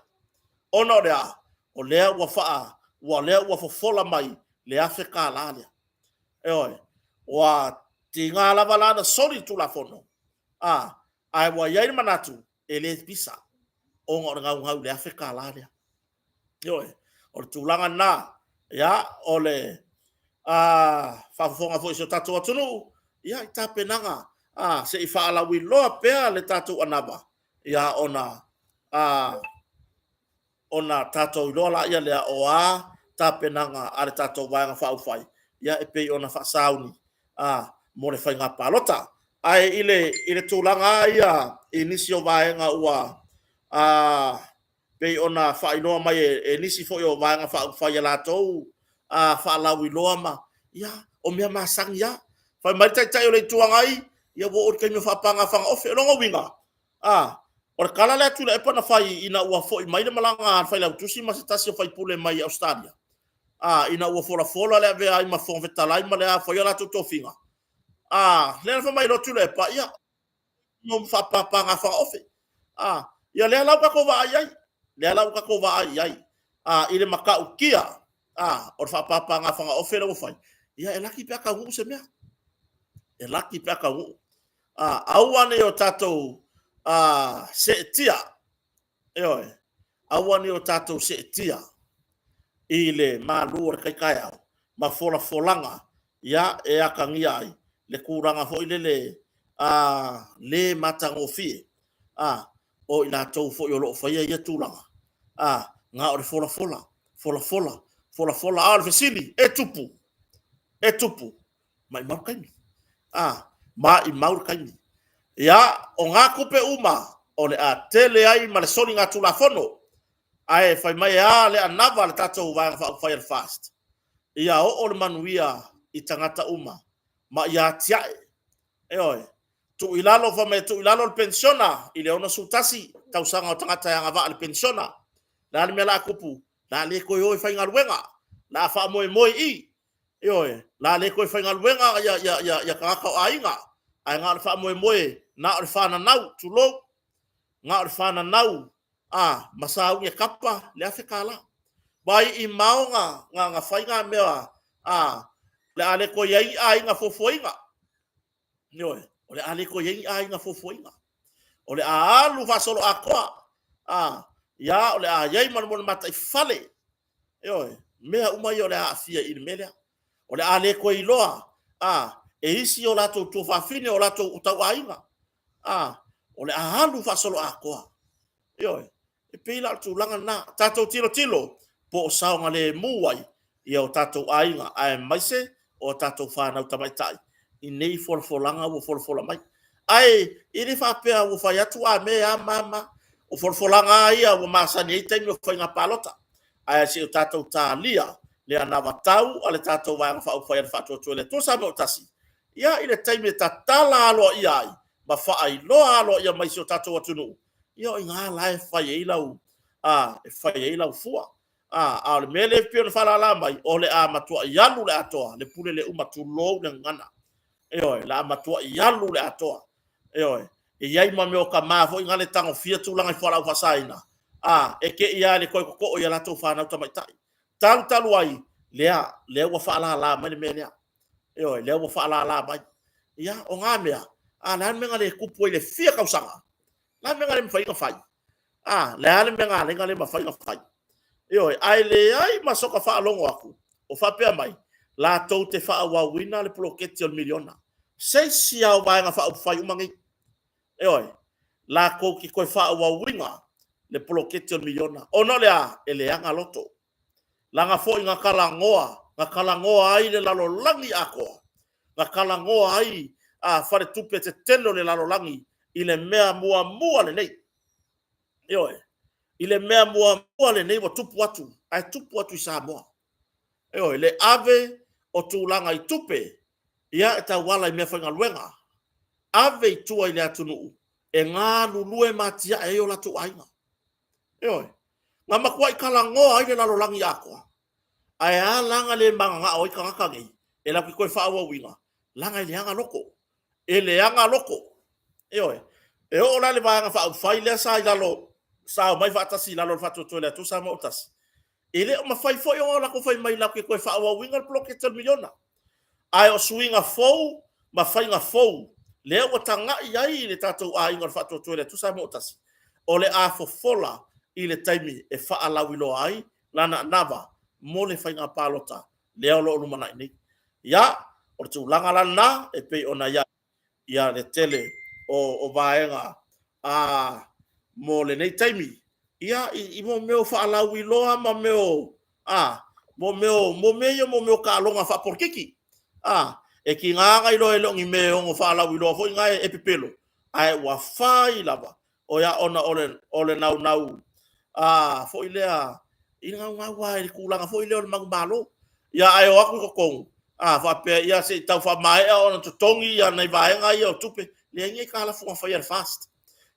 S1: Ona o le a? O lea ua faa, ua lea ua fofola mai le $1,000 lea. Ioe, ua tiga lava la na soli le Tulafono, a, ae ua i ai le manatu e le pisa ona o le naunau i le $1,000 lea. Ioe, o le tulaga lena, ia, o le faafofoga foi a si o tatou atunuu, ia, i tapenaga se i faalauiloa pea le tatou anava, ia, ona ona tatou iloa laia lea o a tapenaga a le tatou Vaega Faaupufai, ia, e pei ona faasauni mo le faiga palota. Ae i le tulaga lava ia i nisi o vaega ua pei ona faailoa mai e nisi foi o Vaega Faaupufai ia latou faalauiloa ma, ia, o mea masani lava. Fai mai le Taitai o le Itu Agai, ia ua oo i le taimi o faapaga fagaofe. O lona uiga, o le tala lea a Tuilaepa na fai ina ua foi mai le malaga a le Failautusi ma se tasi o faipule mai Ausetalia, ina ua folafola le avea ai ma Fofoga Fetalai ma le a faia latou tofiga, lea na fai mai loa Tuilaepa, ia, mo faapapagafagaofe. Ia lea la ua tatou vaai i ai, lea la ua tatou vaai i ai i le matautia o le faapapagafagaofe lea ua fai, ia e laki pe a taunuu se mea. E laki pe a taunuu. Aua ne i o tatou seetia, ioe, aua ne i o tatou seetia i le malu o le tai taeao ma folafolaga ia e atagia ai le tulaga foi lele a le matagofie a o i latou foi o lo o faia ia tulaga a na o le folafola folafola folafola. A o le fesili, e tupu? E tupu? Maimau le taimi. A, maimau le taimi. Ia, o na tupe uma o le a tele ai ma le soligatulafono, ae fai mai e a le anava a le tatou Vaega Faaupufai a le FAST, ia oo le manuia i tagata uma ma ia atiae. Ioe, tuu i lalo, fai mai e tuu i lalo le penisiona i le 61 tausaga o tagata e agavaa i le penisiona. O le a le mea o le a tupu? O le a le toe o e faigaluega, o le a faamoemoe i i. Ioe, o le a le toe faigaluega ia tagata o aiga, ae na o le faamoemoe, na o le fananau, tulou, na o le fananau. a, ma sauni e kapa le $1,000. Vai i mao ga, ga, ga fai ngā mea, a, le a le koe i ai ni aiga fuafuaina. Ioe, o le a le koe i ai ni aiga fuafuaina. O le a alu faasoloatoa, a, ia, o le a i ai ma le mea mataifale. Ioe, mea uma ia o le a aafia i le mea lea. O le a le toe iloa, a, e isi o latou tuafafine, o latou tauaiga, a, o le a alu faasoloatoa. Ioe, e pei la o le tulaga lena. Tatou tilotilo po o saogalemu ai ia o tatou aiga aemaise o tatou fanau tamaitai i nei folafolaga ua folafola mai. Ae e le faapea ua fai atu a me a ma ma. O folafolaga lava ia ua masani ai taimi o faiga palota. Ae se i o tatou talia le anavatau a le tatou Vaega Faaupufai a le Faatuatua i le Atua Samoa ua Tasi, ia i le taimi e tatala aloaia ai ma faailoa aloaia mai i si o tatou atunuu, ia o i ina la e fai ai lau, a, e fai ai lau fua. A, a o le mea lea e pei ona faalala mai, o le a matuai alu le atoa, le pule le uma, tulou le gagana. Ioe, le a matuai alu le atoa. Ioe, e i ai ma mea o tama foi na le tagofia tulaga i fualaau faasaina, a, e te i lava i le toe totoo i a latou fanau tamaitai. Talu talu ai, lea, lea ua faalala mai le mea lea. Ioe, lea ua faalala mai. Ia, o na mea, a le a le mea na le tupu ai i le fia tausaga? Le a le mea na le mafai ai ona fai? A, le a le mea na ala ai ona le mafai ona fai? Ioe, ae leai ma soka faalogo atu o faapea mai, latou te faaauauina le poloketi o le miliona. Se isi lava o Vaega Faaupufai uma nei. Ioe, latou te toe faaauauina le poloketi o le miliona. Ona o le a? E leaga loto. Leaga foi na talanoa, na talanoa ai le lalolagi atoa, na talanoa ai a faletupe tetele o le lalolagi i le mea muamua lenei. Ioe, i le mea muamua lenei ua tupu atu, ae tupu atu i Samoa. Ioe, le ave o tulaga i tupe, ia e tauala i meafaigaluega, ave i tua i le atunuu e galulue ma atiae ai o latou aiga. Ioe, na matuai talanoa ai le lalolagi atoa. Ae a la na le mananao ai tagata nei e latou te toe faaauauina, leaga e leaga loto. E leaga loto. Ioe. E oo la i le Vaega Faaupufai lea sa i lalo, sa omai faatasi i lalo o le Faatuatua i le Atua Samoa ua Tasi, e le o mafai foi ona latou fai mai latou te toe faaauauina le poloketi o le miliona. Ae o suiga fou ma faiga fou lea ua tagai ai le tatou aiga o le Faatuatua i le Atua Samoa ua Tasi, o le a fofola i le taimi e faalauiloa ai lana anava mo le faiga palota lea o lo o lumanai nei. Ia, o le tulaga la lena e pei ona i ai ia le tele o vaega a mo lenei taimi. Ia, i mo mea o faalauiloa ma mea o, a, mo mea o, mo mea ia mo mea o taaloga faapolokiki. A, e tiga ona iloa e le o ni mea e ono faalauiloa foi na e pepelo, ae ua fai lava o ia ona o le, o le naunau a, foi lea, i le naunau lava i le tulaga foi lea o le manumalo. Ia, ae o atu i totonu, a, faapea, ia se i tau faamaea ona totogi ia nai vaega ia o tupe. Leai ni aitalafu na faia e le FAST.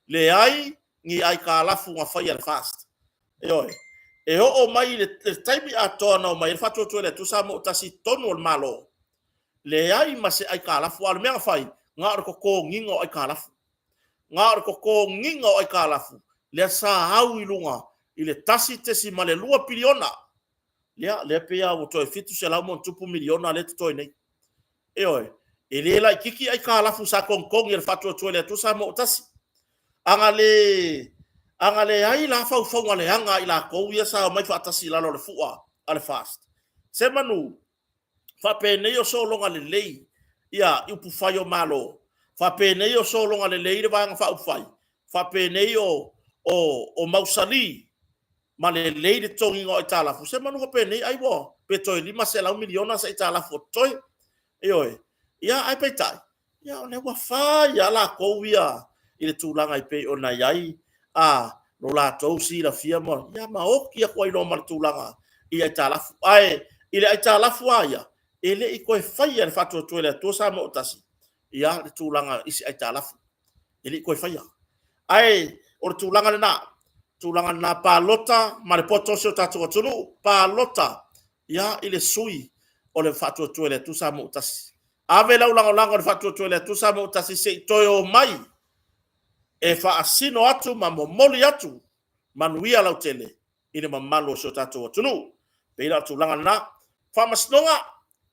S1: Leai ni aitalafu na faia e le FAST. Ioe. E oo mai i le taimi atoa na omai ai le Faatuatua i le Atua Samoa ua Tasi i totonu o le Malo, leai ma se aitalafu. A o le mea na fai, na o le totogiina o aitalafu. Na o le totogiina o aitalafu lea sa au i luga i le $1.2 piliona. Ia, lea pei lava ua toe $700+ miliona lea e totoe nei. Ioe, e le laitiiti aitalafu sa togitogi e le Faatuatua i le Atua Samoa ua Tasi. A na le, a na leai la faufauga leaga a i latou ia sa omai faatasi i lalo o le fua a le FAST, semanu faapenei o sologa lelei ia upufai o Malo, faapenei o sologa lelei le Vaega Faaupufai, faapenei o, o, o mausali ma lelei le totogiina o aitalafu, semanu faapenei ai ua pe toe $500 miliona se aitalafu o totoe. Ioe. Ia, ae peitai, ia o lea ua fai lava latou ia i le tulaga e pei ona i ai a lo latou silafia ma, ia, ma oti atu ai loa ma le tulaga i aitalafu. Ae i le aitalafu lava ia, e le i toe faia e le Faatuatua i le Atua Samoa ua Tasi ia le tulaga i se aitalafu. E le i toe faia. Ae o le tulaga lena, tulaga lena palota ma le poto o si o tatou atunuu, palota ia i le sui o le Faatuatua i le Atua Samoa ua Tasi. Ave lau lagolago i le Faatuatua i le Atua Samoa ua Tasi se i toe o mai e faasino atu ma momoli atu manuia lautele i le mamalu o si o tatou atunuu. Pei la o le tulaga lena. Faamasinoga,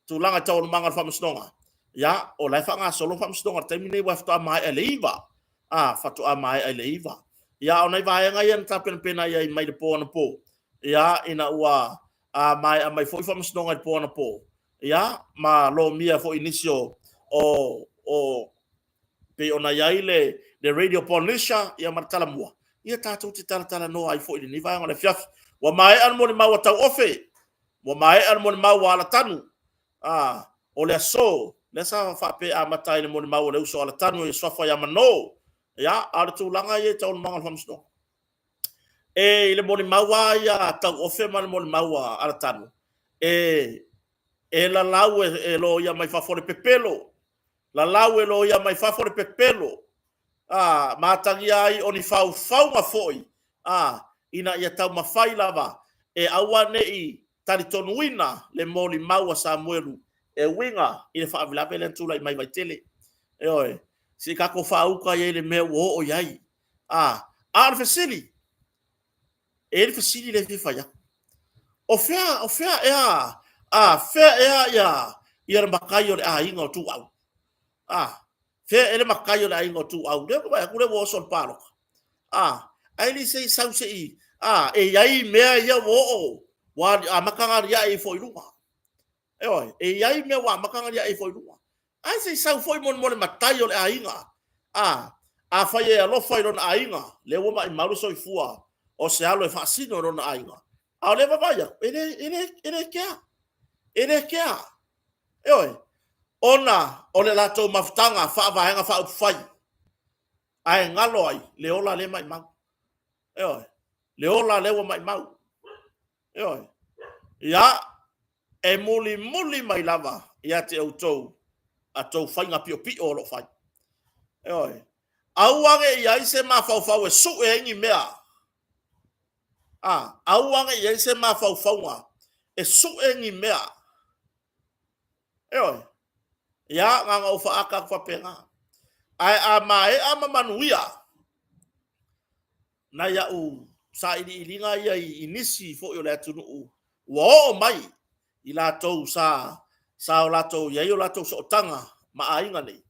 S1: tulaga i taualumaga o le faamasinoga, ia, o la e faagasolo faamasinoga i le taimi lenei, aua faatoa maea i le 9. A, faatoa maea i le 9. Ia, a o nai vaega ia na tapenapena i ai mai le po anapo, ia, ina ua maea mai foi faamasinoga i le po anapo, ia, ma lomia foi i nisi o, o, o pei ona i ai le Radio Polynesia ia ma le Talamua, ia tatou te talatalanoa ai foi i lenei vaega o le afiafi. Ua maea le molimau a Tauofe, ua maea le molimau a Alatanu, a, o le aso, lea sa faapea e amata ai i le molimau a le uso a Alatanu e suafa ia Manō, ia, a o le tulaga ia i taualumaga o le faamasinoga. E i le molimau lava ia a Tauofe ma le molimau a Alatanu, e, e lalau e loia mai fafo le pepelo, lalau e loia mai fafo le pepelo, a, ma atagia ai o ni faufauga foi, a, ina ia taumafai lava e aua ne i talitonuina le molimau a Samuelu e uiga i le faalavelave lea na tulai mai Vaitele. Ioe, se i tatou faauta ai i le mea ua oo i ai. A, a o le fesili, e i ai le fesili lea e fia fai atu. O fea, o fea ea, a, fea ea ia, ia le matai o le aiga o Tuau? A, fea ea le matai o le aiga o Tuau? Lea ou te vaai atu lea ua oso i le palota. A, ae le se i sau se i, a, e i ai mea ia ua oo, ua amata ona aliae ifo i luga. Ioe, e i ai mea ua amata ona aliae ifo i luga. Ae se i sau foi mo le matai o le aiga. A, afai e alofa i lona aiga, lea ua maimau le soifua o se alo e faasino i lona aiga. A o lea e vaavaai atu, e le, e le, e le kea. E le kea. Ioe, ona o le latou mafutaga faavaega faaupufai, ae galo ai le ola lea e maimau. Ioe, le ola lea ua maimau. Ioe. Ia, e mulimuli mai lava ia te outou a tou faiga piopio o lo o fai. Ioe. Aua ne i ai se mafaufau e sue ai ni mea. A, aua ne i ai se mafaufauga e sue ni mea. Ioe. Ia, na ona ou faaata atu faapena. Ae a maea ma manuia, nai au sailiiliga ia i nisi foi o le atunuu ua oo mai i latou sa sa o latou i ai o latou sootaga ma aiga nei,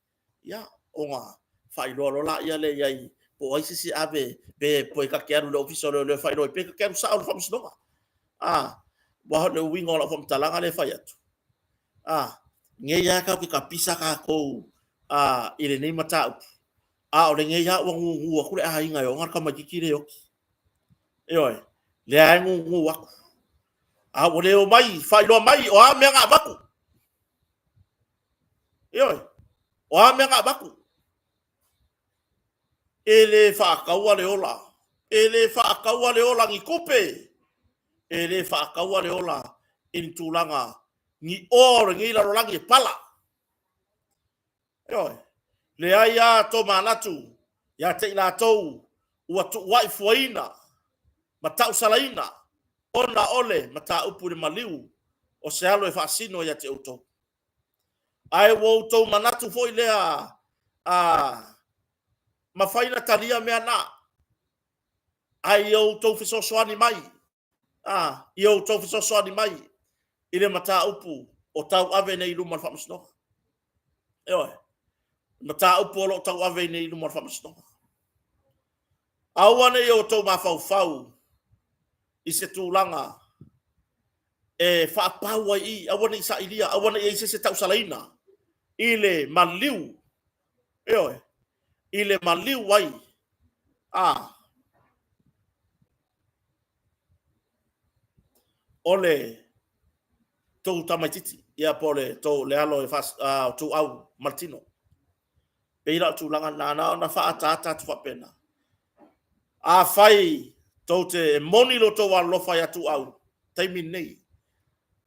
S1: ia, ona faailoa loa laia lea i ai po o ai se isi e ave, pe pe ta te alu i le Ofisa o Leoleo e faailoa ai, pe ta te alu sao i le Faamasinoga. A, aua o le uiga o lau faamatalaga lea e fai atu, a, nei lava tatou te tapisa tatou a, i lenei mataupu, A o lenei lava ua gugu atu le aiga e ona le tamaititi lea e oti. Ioe, lea e gugu atu. A ua le omai, faailoa mai, o a mea na avatu? Ioe, o a mea na avatu? E le faataua le ola. E le faataua le ola ni tupe. E le faataua le ola i ni tulaga ni oa o lenei lalolagi e pala. Ioe. Leai a to manatu ia te i latou ua tuuai fuaina ma tausalaina ona o le mataupu i le maliu o se alo e faasino ia te outou. Ae ua outou manatu foi lea a mafai na talia mea na, ae ia outou fesoasoani mai a, ia outou fesoasoani mai i le mataupu o tauave nei i luma o le faamasinoga. Ioe, mataupu o lo o tauave nei i luma o le faamasinoga. Aua ne i outou mafaufau i se tulaga e faapau ai i, aua ne i sailia, aua ne i i ai se isi e tausalaina i le maliu, ioe, i le maliu ai, a, o le tou tamaititi, ia po o le tou le alo e fas, a, o Tuau ma le tino. Pei la o tulaga na, na ona faaataata atu faapena. Afai tou te e moni lo tou alolofa ia Tuau, taimi nei,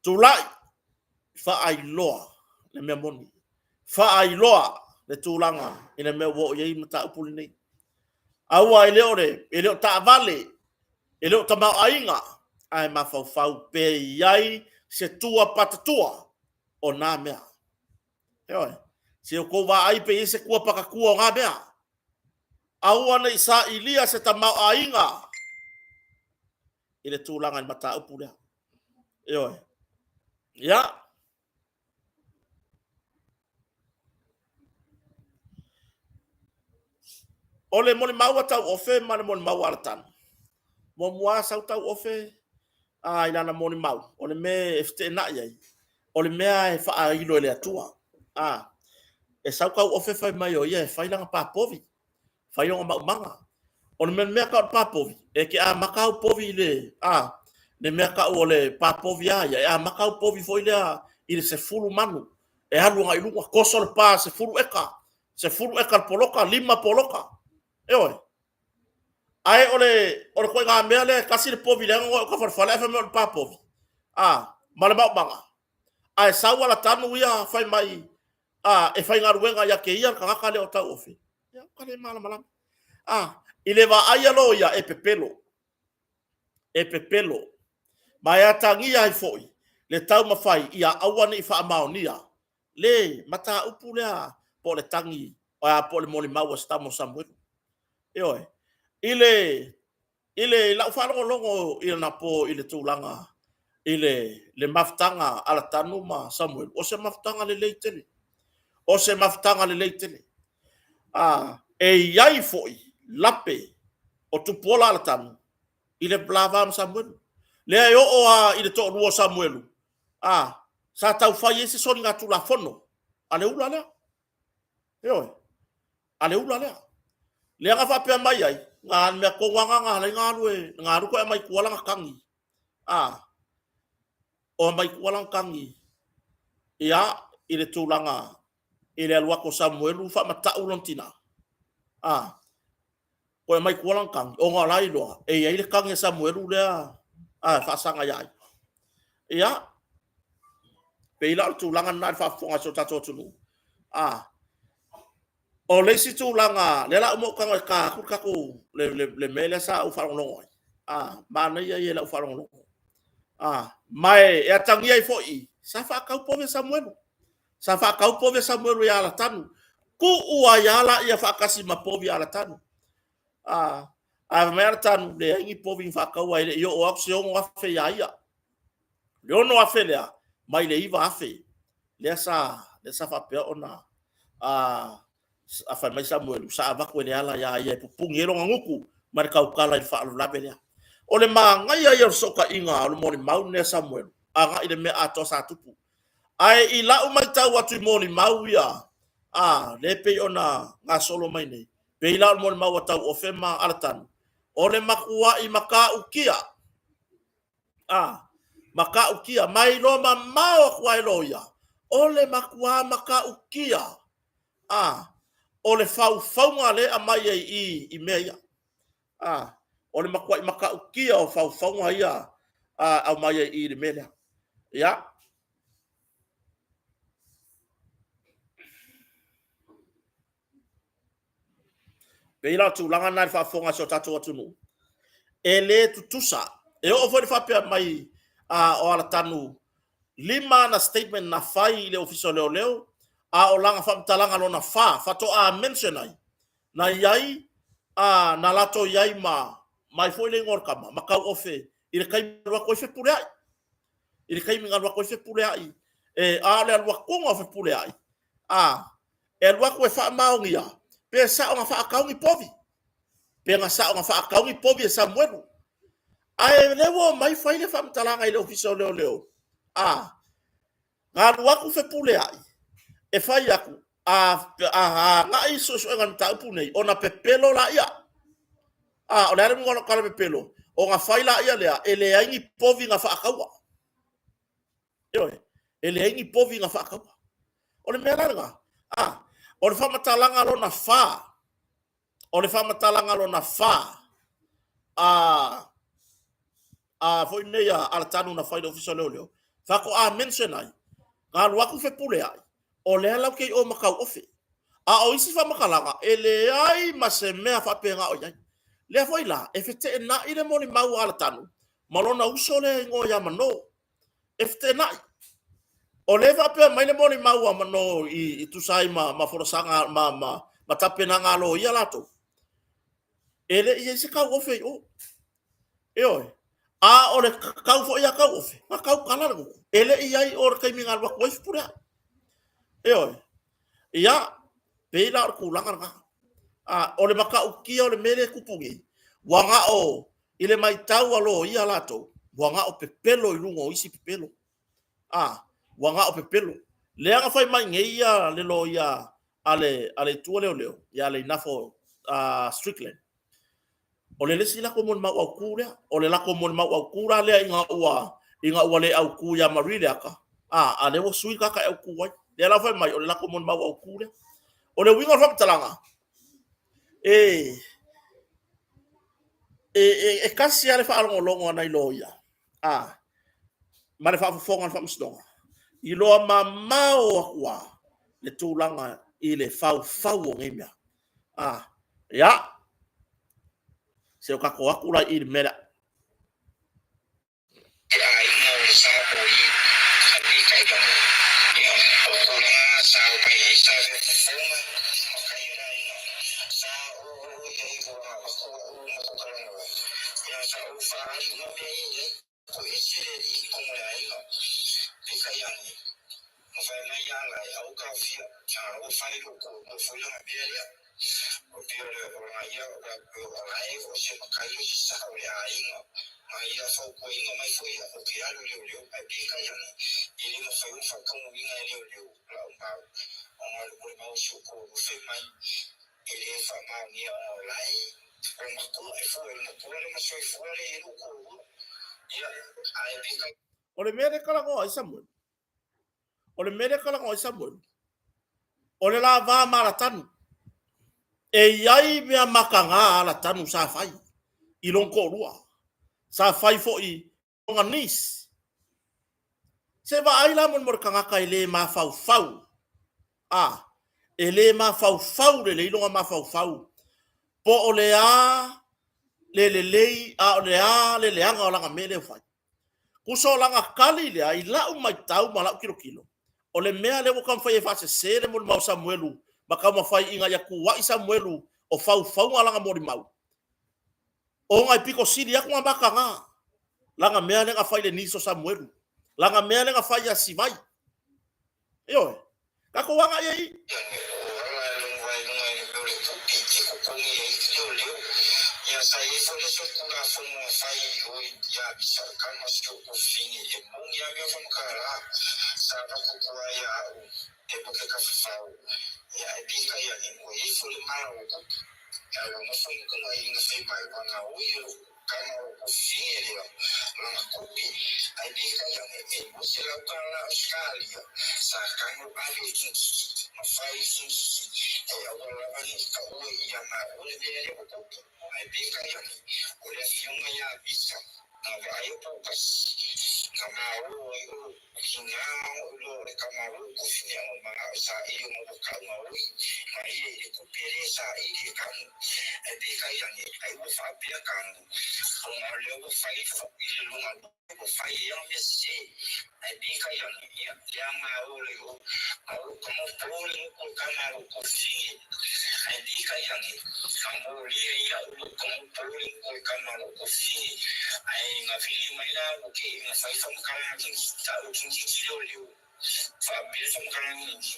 S1: tulai, faailoa le mea moni. Faailoa le tulaga i le mea ua oo i ai mataupu lenei. Aua e le o le, e le o taavale, e le o tamaoaiga, ae mafaufau pe i ai se tua patatua o na mea. Ioe, se o tou vaai pe i ai se tua patatua o na mea. Aua ne i sailia se tamaoaiga. i le tulaga i le mataupu lea. Ioe. Ia. O le molimau a Tauofe ma le molimau a Alatano. Muamua sau Tauofe a i lana molimau, o le mea e feteenai ai, o le mea e faailo e le Atua. A, e sau Tauofe fai mai o ia e fai lana papovi, fai ona maumaga. O le mea tau o le papovi, e te amata au povi i le, a, le mea tau o le papovi a ia, e amata au povi foi lea i le 10 manu, e alu agai i luga, toso le pa 10 eka, 10 eka le poloka, 5 poloka. Ioe. Ae o le o le ituaiga mea lea e tasi le povi leaga o ka falefale ae fai mai o le papovi. A, ma le maumaga. Ae sau Alatano ia fai mai a, e faigaluega ia te ia le tagata lea o Tauofe. Ia, ua le malamalama. A, i le vaaia loia e pepelo. E pepelo. Ma e atagia ai foi le taumafai ia aua ne i faamaonia le mataupu lea po o le tagi po o le molimau a se tama o Samuelu. Ioe. I le I le lau faalogologo i anapo i le tulaga i le, le mafutaga a Alatano ma Samuelu, o se mafutaga lelei tele. O se mafutaga lelei tele. A, e i ai foi lape o Tupuola Alatano i le lava ma Samuelu. Lea e oo lava i le toalua o Samuelu, a, sa tau fai ai se soligatulafono a le ula lea. Ioe. A le ula lea. Lea na faapea mai ai, na le mea tonu lava na ala ai na alu e, na alu toe aumai tua lana tagi. A, o aumai tua lana tagi, ia, i le tulaga i le alu atu o Samuelu faamatau lona tina. A, Toe aumai tua lana tagi, ona o la e iloa e i ai le tagi a Samuelu lea a faasaga ia ia. Ia, pei la o le tulaga lena i le faafofoga a si o tatou atunuu. A, o le isi tulaga, lea la uma ou tago e ta atu le tatou, le, le, le mea lea sa ou faalogologo ai. A, manaia ia i lau faalogologo. A, ma e, e atagia ai foi i, sa faatau povi a Samuelu. Sa faatau povi a Samuelu ia Alatanu. Tuu ai lava laia faatasi ma povi a Alatanu. A, ae fai mai Alatanu, leai ni povi na faataua e le i oo atu se 6,000 ia ia. Le 6,000 lea, mai le 9,000 lea sa, lea sa faapea ona a, a fai mai Samuelu, sa avatu e Leala iā ia e pupuni ai lona gutu ma le tautala i le faalavelave lea. O le manaia ia o le fesootaiga o le molimau lenei a Samuelu agai i le mea atoa sa tupu. Ae i lau matau atu i molimau ia, a, lea e pei ona gasolo mai nei, pei la o le molimau a Tauofe ma Alatano, o le matuai matautia, a, matautia, ma e iloa mamao atu lava e loia, o le matuā matautia, a, o le faufauga lea e aumai ai i i mea ia. A, o le matuai matautia o faufauga ia a aumai ai i le mea lea. Ia. Pei la o tulaga na i le faafofoga a si o tatou atunuu, e le tutusa. E oo foi le faapea mai a, o Alatanu, 5 ana statement na fai i le Ofisa o Leoleo, a o lana faamatalaga lona 4 faatoa mention ai, na i ai, a, na latou i ai ma, mai foi le igoa o le tama, ma Tauofe i le taimi alu atu ai Fepuleai. I le taimi na alu atu ai Fepuleai, e, a o le alu atuga o Fepuleai, a, e alu atu e faamaonia, pe sao na faatau ni povi, pe na sao na faatau ni povi e Samuelu. Ae lea ua omai fai le faamatalaga i le Ofisa o Leoleo, a, Na alu atu Fepuleai e fai atu, a, a agai suesuega i le mataupu nei, ona pepelo laia. A, o le a le uiga o lau tala pepelo? Ona fai laia lea, e leai ni povi na faataua. Ioe, e leai ni povi na faataua. O le mea la lena, a, o le faamatalaga lona 4, o le faamatalaga lona 4, a, a foi nei a Alatano na fai i le Ofisa o Leoleo, faatoa mention ai, na alu atu Fepuleai, o lea latou te i o ma Tauofe. A o isi faamatalaga, e leai ma se mea faapena o i ai. Lea foi la, e feteenai le molimau a Alatano ma lona uso lea e igoa ia Manō. E feteenai. O lea e faapea mai le molimau a Manō i, i tusa ai ma, ma folasaga ma, ma, ma tapenaga a loia latou, e le i i ai se Tauofe i o. Ioe. A o le kau foi a Kauofe, na kau kala le gutu. E le i ai o le taimi na alu atu ai Fepuleai. Ioe. Ia, pei la o le tulaga lena. A, o le matautia o le mea lea e tupu nei, ua na o, i le matau a loia latou, ua na o pepelo i luga o isi pepelo. A, ua na o pepelo. Lea na fai mai nei ia le loia a le, a le Itu o Leoleo, ia Leinafo Strickland, O le isi latou molimau autu lea. O le latou molimau autu la lea ina ua, ina ua le autu ia Marie Leata, a, a lea ua sui le tagata e autu ai. Lea la fai mai, o le latou molimau autu lea. O le uiga o le faamatalaga, e, e, e, e tasi lava le faalogologo a nai loia, a, ma le faafofoga a le faamasinoga, iloa mamao atu lava le tulaga i le faufau o nei mea. A, ia, se o tatou atu la i le mea lea.
S2: Te aiga o le sa moli, a peitai ane, ia, o tulaga sa o mai ai sa fofoga, ma kai o le aiga, sa ou oo i ai ua matua ou ma kou talanoa, ia, sa ou faaali uma mea ia i ai. Ko ese le alii i tonu o le aiga, peitai ane, na fai mai ia lae, au taofia, a ua fai lou toalua foi lana mea lea. O pei o le ona ia, o lae o se matai o se sao o le aiga, na ia fautuaina mai foi ia, ou te alu i leoleo, ae peitai ane, e le mafai ona faataunuuina e leoleo lau mau, ona o le molimau o si ou toalua fai mai, E le faamaonia ona o lae o le matua e fua i le matua le ma soifua le i lou toalua. Ia, ae peitai.
S1: O le mea lea e talanoa ai Samuelu, o le mea lea e talanoa ai Samuelu, o le lava ma Alatanu. E i ai mea mataga a Alatanu sa fai i lona toalua. Sa fai foi i lona niece. Se vaai la molimoli le tagata e le mafaufau. A, e le mafaufau lelei lona mafaufau. Po o le a le lelei a o le a le leaga o lana mea lea ua fai. Tusa o lana tali lea i lau matau ma lau tilotilo, o le mea lea ua taumafai e faasese le molimau a Samuelu ma taumafai ina ia tuuai Samuelu o faufauga lana molimau, ona e pito sili atu ona mataga lana mea lea na fai i le niece o Samuelu, lana mea lea na fai ia Sivai. Ioe, tatou agai ai i.
S2: Kana o ko Whiria lana kopi, ai peitai ane e $200 Australia sa kano ave i Kinkiki ma fai i Kinkiki e aua lava ne i kaua i ia maua le mea lea ua tupu, ae peitai ane o le afioga ia Misa na vaai o Poutasi na maua ai o Hina o lo le kama o kofi o ma o sa i o mo ka uma oi ma ie i le kupe le sa i le kanu e pe kai ange ai ua fa pia kanu o ma le o fai fo i le lunga o fai e o me se e pe kai ange ia le ama o le o a o kamo po le mo ko kama o kofi e pe kai ange ka mo le ia o lo kamo po le mo ko kama o kofi Ae na vili mai la o ke na fai whamakara ki ta o ki ki ki leo leo. Wha pere whamakara ni ki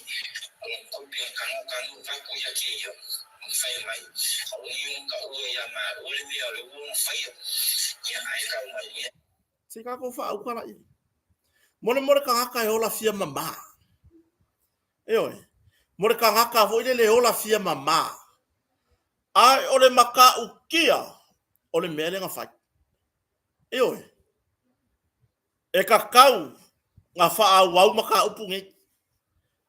S2: o na kope kano kano ka ko ia ke ia. Na whai mai. A o ni o ka ua ia ma o le mea o le ua na whaia. Ia ae ka o mai ia.
S1: Se ka ko whaauka la ia. Mo le mo le tagata e ola fia mamā. Ioe. Mo le tagata foi lele e ola fia mamā. Ae o le matautia o le mea lea na fai. Ioe. E tatau na faaauau mataupu nei.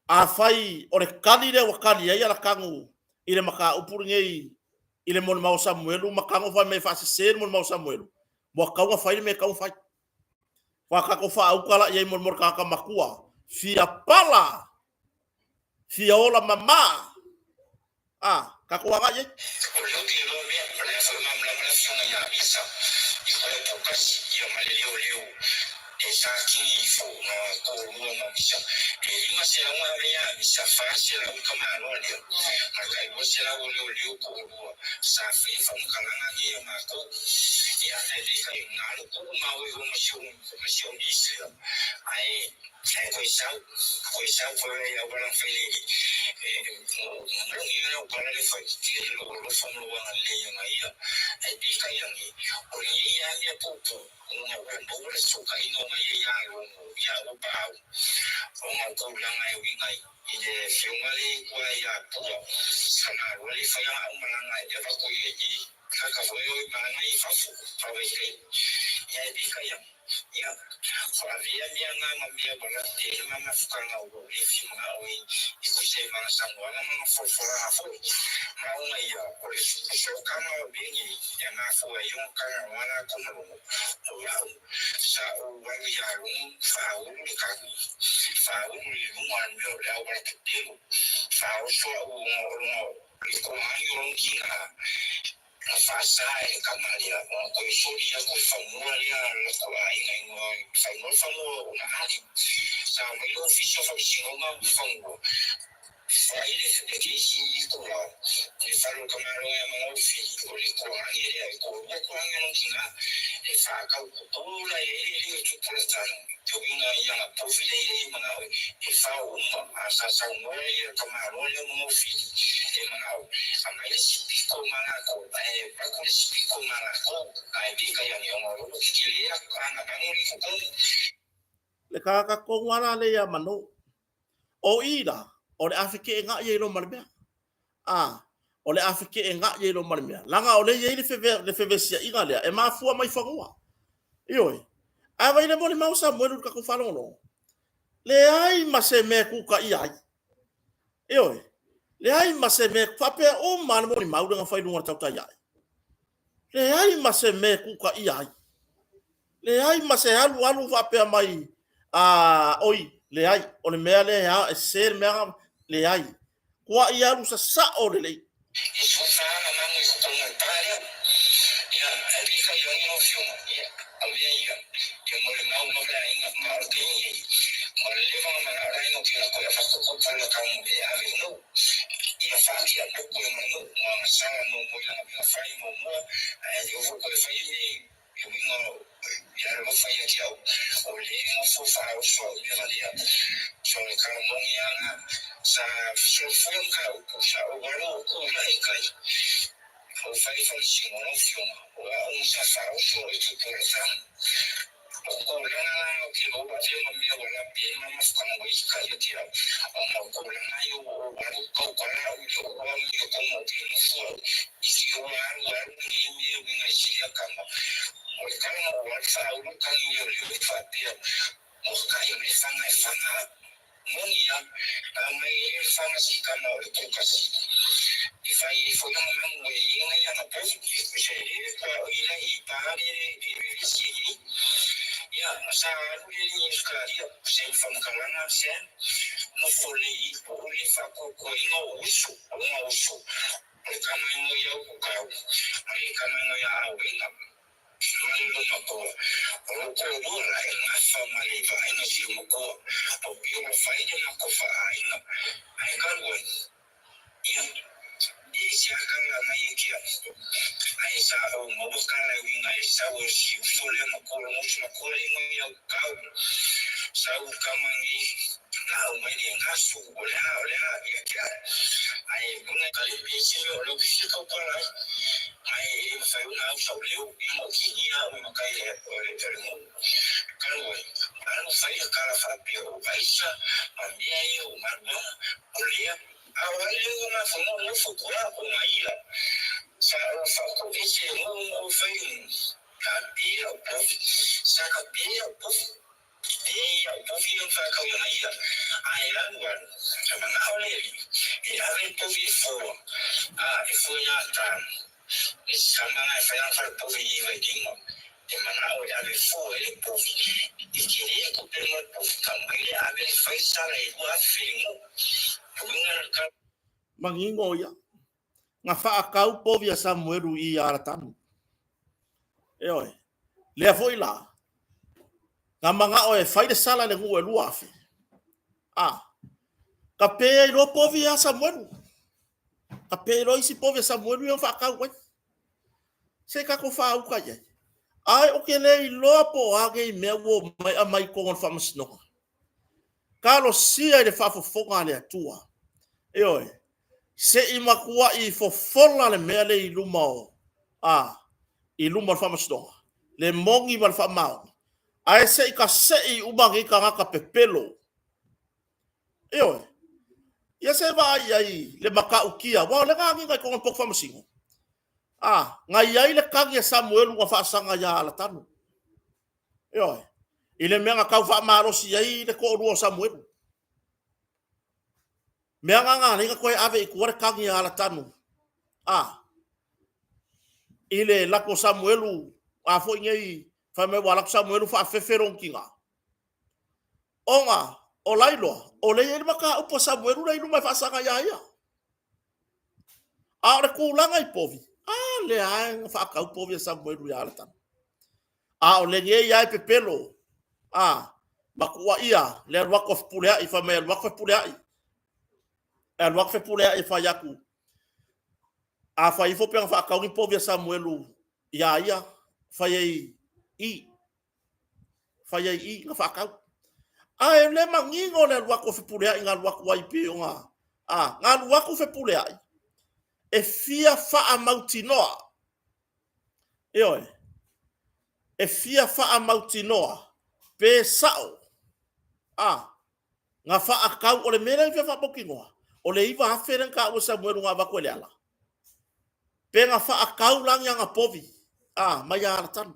S1: Afai o le tali lea ua tali ai Alatanu i le mataupu lenei i le molimau a Samuelu ma tago fai mai e faasese le molimau a Samuelu, ua tatau ona fai le mea e tatau ona fai. Ua tatou faauta la i ai molimau le tagata matua, fia pala, fia ola mama, A, tatou agai i ai.
S2: O lea ou te iloa mea, o le a foi malamalama le afioga ia Misa i koe Pukasi ia ma le leoleo e sa kini ifo na toalua ma Misa. E 500 ave ia Misa, 400 i ka maloa lea, ma le tai 200 o leoleo toalua sa faia faamatalaga nei ia matou. Ia, e peitai, na alu kuʻu mau iho ma si ou, ma si ou misi ia, ae, ae koe sau, koe sau koe ai au ala fai le, e, moni ana o kala le fai tele lou alofa ma lou agalelei ia nga ia. Ae peitai ane, o lenei lava mea puupuu, ona ua maua le fesootaiga o nga ia ia logo, ia ua paau, ona o tulaga e uiga i, i le afioga le i tua ia Pua, sa malo le fai ana aumalaga e avatu i, i Kaka foi oi malaga i fafo, faavaitaimi, ia e pika ia. Ia, ko avea mea nga ma mea ua late ai ma mafutaga o lou lefi manao i i kuse ma nga saunoaga ma nga folafolaga foi. Ma ona ia, o le sookanga o mea nei, e mafua ai ona talanoa latou ma logo, o lau, sa ou alu ia logo, faaulu le kagi, faaulu le luga o le mea o le auala pepelo, faaoso au ona o lona I ko ai o lona tina na faasa e le tama lea ona toe soli atu le fanua lea a lo latou aiga i fanua le fanua o ona ali. Sa aumai le Ofisa o Faamasinoga o Fanua fai le kesi i tua i le fale o le tamaloa ia Magaufili o le tuaagi lea e toalua tuaagi o lona tina e faatau pupula i eleele o Tupulatano. Te uiga i ana povi lea i ai manao e fao uma a sa saunoa lea le tamaloa lea o Magaufili e manao aumai le isi pito ma latou ae avatu le isi pito ma latou ae peitai ane ona o lea ua tetele ana manu i totonu.
S1: Le tagata tonu lava la lea ia Mano. O i la, o le a fekeegaʻi ai loa ma le mea. A, o le a fekeegaʻi ai loa ma le mea. Leaga o lea e i ai le feve, le fevesiaʻiga lea e mafua mai fanua. Ioe. Ae vaai le molimau a Samuelu i le tatou faalogologo. Leai ma se mea e kutaia ai. Ioe. Leai ma se mea, faapea uma lava le molimau lea na fai i luga o le tautai ae. Leai ma se mea e kutaia ai. Leai ma se alu alu faapea mai, a, oi, leai, o le mea lea e sese le mea, leai. Tuai alu sasao lelei.
S2: E suafa ana manu i totonu o le pa lea. Ia, ae pei fai ane lau Afioga, ia, o mea ia, ia molimau mau le aiga, ma o le taimi nei, ua leva ona manao le aiga o kēlā toe avatu kupu la tau e ave i nuu, ia faatia moku e ma nuu, ma ona sala muamua i lana mea fai muamua, ae le ovo toe fai nei E uiga i alofa ia te au, o le nofo faaoso au mea valea. So le tala moni lava na, sa soifua mataupu, sa ou alo ou tulai i tai, ou fai faamasino lau Afioga, o au na sa faaoso i Tupuolatanu. O tulaga la ou te lou ave ma mea ua lape ai ma mafutaga ua ita ia te au, ona o tulaga ia ua ou alu tautala au i lou amiotomu ou te nofo au i ke ola alu alu nei mea e uiga i silia kama. O le tala na ou alu faaulu tagi leoleo e faapea, Ua kai o le faga e faga au. Moni a, na aumai ai le faga si kama o le toatasi e fai ai foi lana manu e iina i ana povi, se e tuaoi la i pa le e vevesi e nei. Ia, sa alu le alii i Ausetalia, se i whamukalanga se nofo le i o le whakoukoina o uso, o nga uso, o le kama ingoa ia Ukukau, ma le kama ingoa ia Awena. Ma le loma toa, o lou toalua la e gafa ma le vaaiga si loma toa, o pio ua fai le matou faaaiga, ae talu ai, ia, e ese lava tala mai e ke au, ae sa ou maua tala e uiga e sau e si uso lea matua, lona uso matua lea ingoa ia Ukau, sa u kama nei, na aumai le gasu, o le a, o le a, ia ke au, ae uiga ka le pese mea o lea ou te fia tautala ai. Ae e mafai ona au sau leo i ma okinia au e makai le le nuu. Talu ai, alu fai le tala faapea o aisa ma mea ia o galuega o lea. A o ai lea ua mafaufau nofo tua o maila. Sa ou faatoese le nuu ma ou fai le nuu. Ka pea o povi. Sa ka pea o povi. E ia o povi ia whakau i ana ia, a e alu alu, ka manao le alii, e ave le povi e foa, a e foa ia tanu. E samanga e whai ana whare povi i Vailima, e manao e ave foa e le povi, e kere e kupe mo le povi ka mai le ave le whai sala e 2000 le ngo. Uiga le ka.
S1: Mangingo ia. Nga whaakau povi a Samuelu i Aratanu. Eoe. Lea foi la, nga mangao e fai le sala i le nuu e 2000. A, ka pe ai loa povi a Samuelu. Ka pe loa isi povi a Samuelu ia whaakau ai. Se tatou whaauka i ai. Ae ou te le iloa po o a nei mea ua omai aumai i totonu o le Faamasinoga. Talosia i le faafofoga a le Atua. Ioe. Se i matuai fofola le mea lea i luma o a i luma o le Faamasinoga, le moni ma le faamaoni, ae se i tasei uma nei tagata pepelo. Ioe. Ia se vaai i ai le matautia, aua o lea na agiga i totonu o le poto faamasino. A, na i ai le tagi a Samuelu na faasaga ia Alatano. Ioe. I le mea na tau faamalosi ai le toalua o Samuelu. Mea na na ala ai ona toe ave i tua le tagi a Alatano. A, i le alu atu o Samuelu, a foi nei, fai mai ua alu atu Samuelu faafefe lona tina. Ona o Lailoa, o lea e i ai le mataupu a Samuelu lea i luma e faasaga ia ia. A o le tulaga i povi, a lea lava na faatau povi a Samuelu ia Alatano. A o lenei lava e pepelo, a ma tuuaia le alu atu a Fepuleai, fai mai e alu atu Fepuleai, e alu atu Fepuleai e fai atu, a fai ifo pe na faatau ni povi a Samuelu ia ia, fai ai i, fai ai i na faatau. Ae le manino le alu atu o Fepuleai na alu atu ai pei ona, a, na alu atu Fepuleai e fia faamautinoa, ioe, e fia faamautinoa pe sao, a, na faatau, o le mea lea na fia faamautinoa, o le 9,000 lea na taua e Samuelu na avatu e Leala, pe na faatau la ni ana povi, a, mai ia Alatano.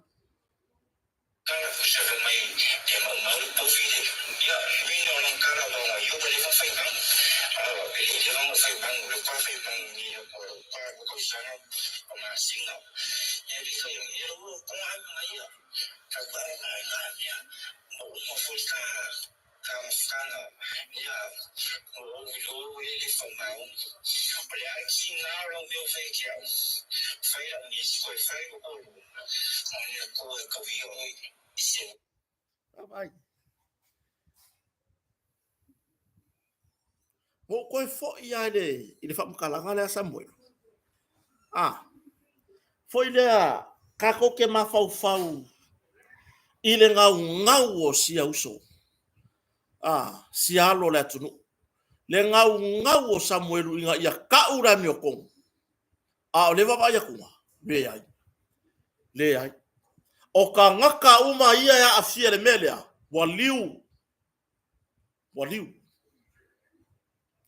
S1: Vaai. Ua ou toe foi lava i le faamatalaga lea a Samuelu. A, foi lea tatou te mafaufau i le gaugau o sia uso, a, sia alo o le atunuu. Le gaugau o Samuelu ina ia tau le amiotonu. A o lea vaavaai atuga, leai, leai. O tagata uma ia e aafia i le mea lea, ua liu, ua liu.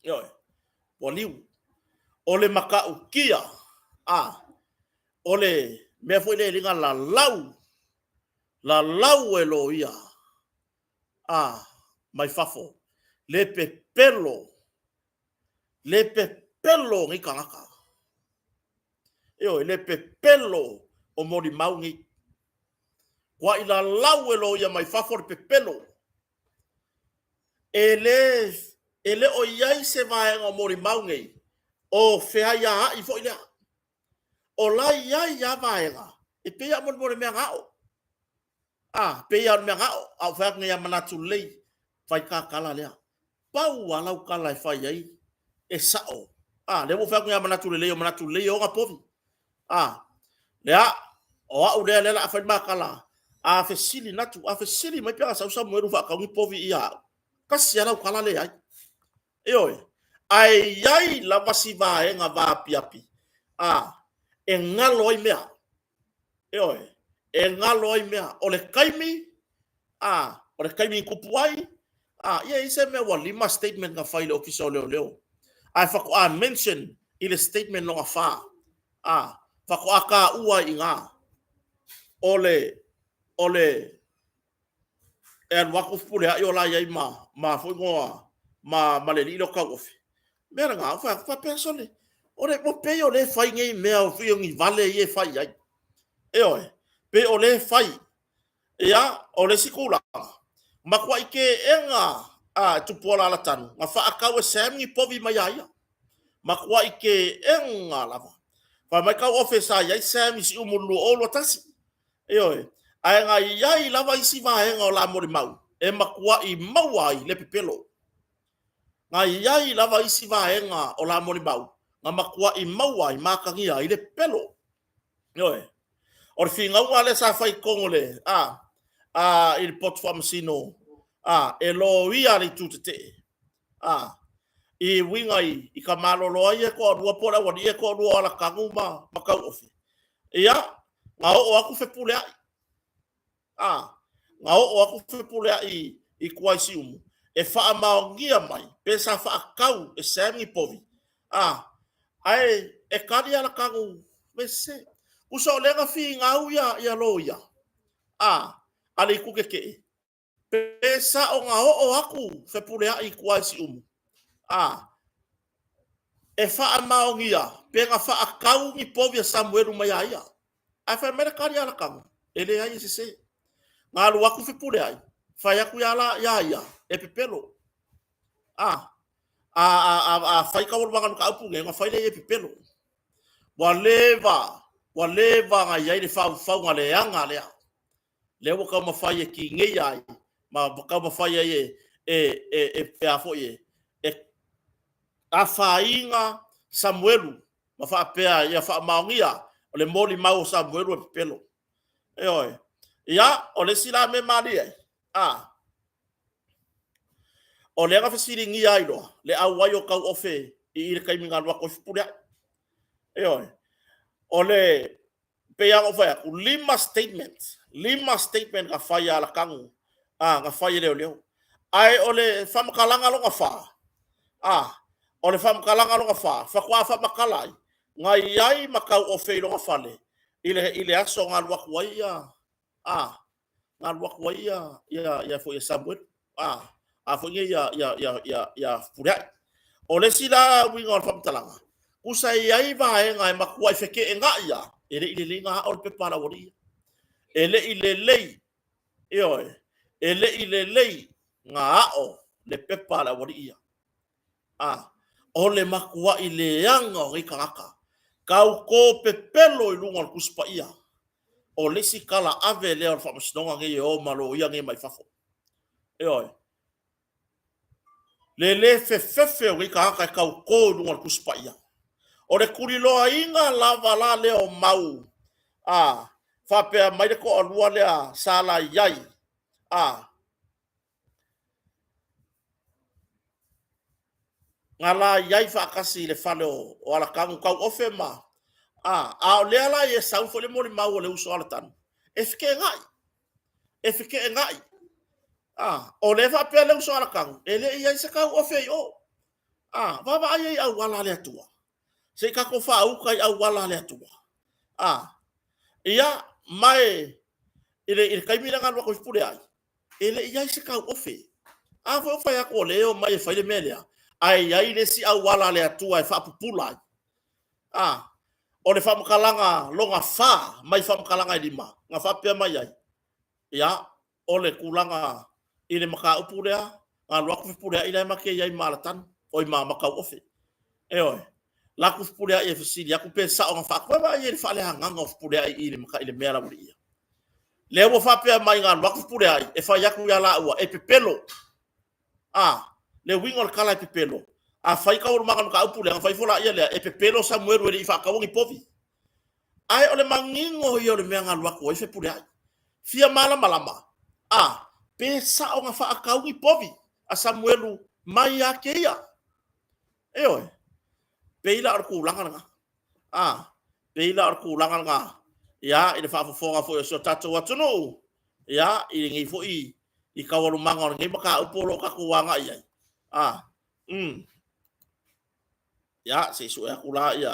S1: Ioe, ua liu. O le matautia, a, o le mea foi lea e liga lalau, lalau e loia, a, mai fafo, le pepelo le pepelo o nei tagata. Ioe, le pepelo o molimau nei. Ua i lalau e loia mai fafo le pepelo. E le, e le o i ai se vaega o molimau nei o feaiaai foi lea. O la i ai lava vaega e pei lava mo le mea na ao. A, pei lava o le mea na ao, a ou fai atu nei ia manatu lelei, fai ta tala lea. Pau lava lau tala e fai ai, e sao. A, lea ua ou fai atu nei a manatu lelei, o manatu lelei e ona povi. A, lea, o au lea, lea o le a fai le ma tala. A fesili natu, a fesili mai pe a sau Samuelu faatau ni povi ia au, tasi lava lau tala leai. Ioe, ae i ai lava si vaega vaapiapi, a, e galo ai mea. Ioe, e galo ai mea. O le taimi, a, o le taimi i tupu ai, a, ia e i ai se mea ua lima statement na fai i le Ofisa o Leoleo, ae faatoa mention i le statement lona fa, a, faatoa taua ai i ina, o le, o le, e alu atu Fepuleai o la i ai ma, ma foi ngoa, ma, ma le alii lea o Tauofe. Mea lena, o faapea sole, o le, ua pei o lea e fai nei mea o fia ni vale ia e fai ai. Ioe, pei o lea e fai. Ia, o le isi tulaga, matuai teena a Tupuola Alatano, na faatau e Sam ni povi mai a ia. Matuai teena lava. Fai mai Tauofe sa i ai Sam i Siumu i le 2021. Ioe, ae na i ai lava isi vaega o la molimau e matuai maua ai le pepelo. Na i ai lava isi vaega o la molimau na matuai maua ai ma atagia ai le pepelo. Ioe. O le finauga lea sa fai i totonu o le, a, a, i le poto faamasino, a, e loia le itu tetee, a, i uiga i, i ka maloloa ia e toalua po o le aualii ia e toalua o Alatanu ma, ma Tauofe. Ia, na oo atu Fepuleai, a, na oo atu Fepuleai i tua i Siumu e faamaonia mai pe sa faatau e Sam ni povi, a, ae e tali Alatanu mese. Tusa o lea na finau ia, ia loia, a, a le itu tetee, pe sao na oo atu Fepuleai i tua i Siumu, a, e faamaonia pe na faatau ni povi a Samuelu mai a ia. Ae fai mai le tali a Alatanu, e leai e sese. Na alu atu Fepuleai, fai atu ia la, ia ia, e pepelo. A, a, a, a, a fai taualumaga o le mataupu nei, ona fai lea e pepelo. Ua leva, ua leva na i ai le faufauga leaga lea. Lea ua taumafai e tineia ai, ma taumafai ai e, e, e, e, e a foi e, e afaina Samuelu ma faapea ia faamaonia o le molimau o Samuelu e pepelo. Ioe. Ia, o le isi la mea malie ai, a, o lea na fesiligia ai loa le auai o Tauofe i le taimi na alu atu ai Fepuleai. Ioe. O le pei lava ona ou fai atu, 5 statement, 5 statement na fai a Alatanu, a, na fai e leoleo. Ae o le faamatalaga lona fa, a, o le faamatalaga lona fa, faatoa faamatala ai, na i ai ma Tauofe i lona fale i le, i le aso na alu atu ai ia, a, na alu atu ai ia, ia, ia foi ia Samuelu, a, a foi nei ia, ia, ia, ia, ia Fepuleai. O le isi la uiga o le faamatalaga, tusa e i ai vaega e matuai feteenai lava, e le i lelei na ao le pepa a le aualii ia. E le i lelei, ioe, e le i lelei na ao le pepa a le aualii ia. A, o le matuai leaga o nei tagata, tauto pepelo i luga o le Tusi Paia. O le isi tala ave lea o le Faamasinoga nei e o ma loia nei mai fafo. Ioe. Le le fefefe o nei tagata e tauto i luga o le Tusi Paia. O le tuliloaina lava la lea o mau, a, faapea mai le toalua lea sa la i ai, a, Na la i ai faatasi i le fale o Alatanu, Tauofe ma, a, a o lea la e sau foi le molimau a le uso a Alatanu, e feteenai, e feteenai. A, o lea faapea le uso a Alatanu, e le i i ai se Tauofe i o. A, vaavaai ai i auala a le Atua. Se i tatou faauta i auala a le Atua. A, ia, ma e, i le, i le taimi lea na alu atu ai Fepuleai, e le i i ai se tauofe. A foi o fai atu o lea e omai e fai le mea lea, ae i ai le isi auala a le Atua e faapupula ai. A, o le faamatalaga lona fa mai faamatalaga e lima, na faapea mai ai, ia, o le tulaga i le mataupu lea, na alu atu Fepuleai la e ma te i ai ma Alatanu, oi ma, ma Tauofe. Ioe. La atu Fepuleai e fesili atu pe sao na faatu, vaai i le faaleagaga o Fepuleai i le, i le mea la ua ia. Lea ua faapea mai na alu atu Fepuleai e fai atu ia laua e pepelo. A, le uiga o le tala e pepelo. A fai taualumaga o le mataupu lea, ona fai ifo laia lea, e pepelo Samuelu e le i faataua ni povi. Ae o le manino ia o le mea na alu atu ai Fepuleai. Fia malamalama, a, pe sao na faatau ni povi a Samuelu mai ia te ia. Ioe, pei la o le tulaga lena. A, pei la o le tulaga lena, ia, i le faafofoga foi o si o tatou atunuu, ia, i lenei foi i taualumaga o lenei mataupu o lo o tatou agai ai. A, Ia, se i sue atu la ia.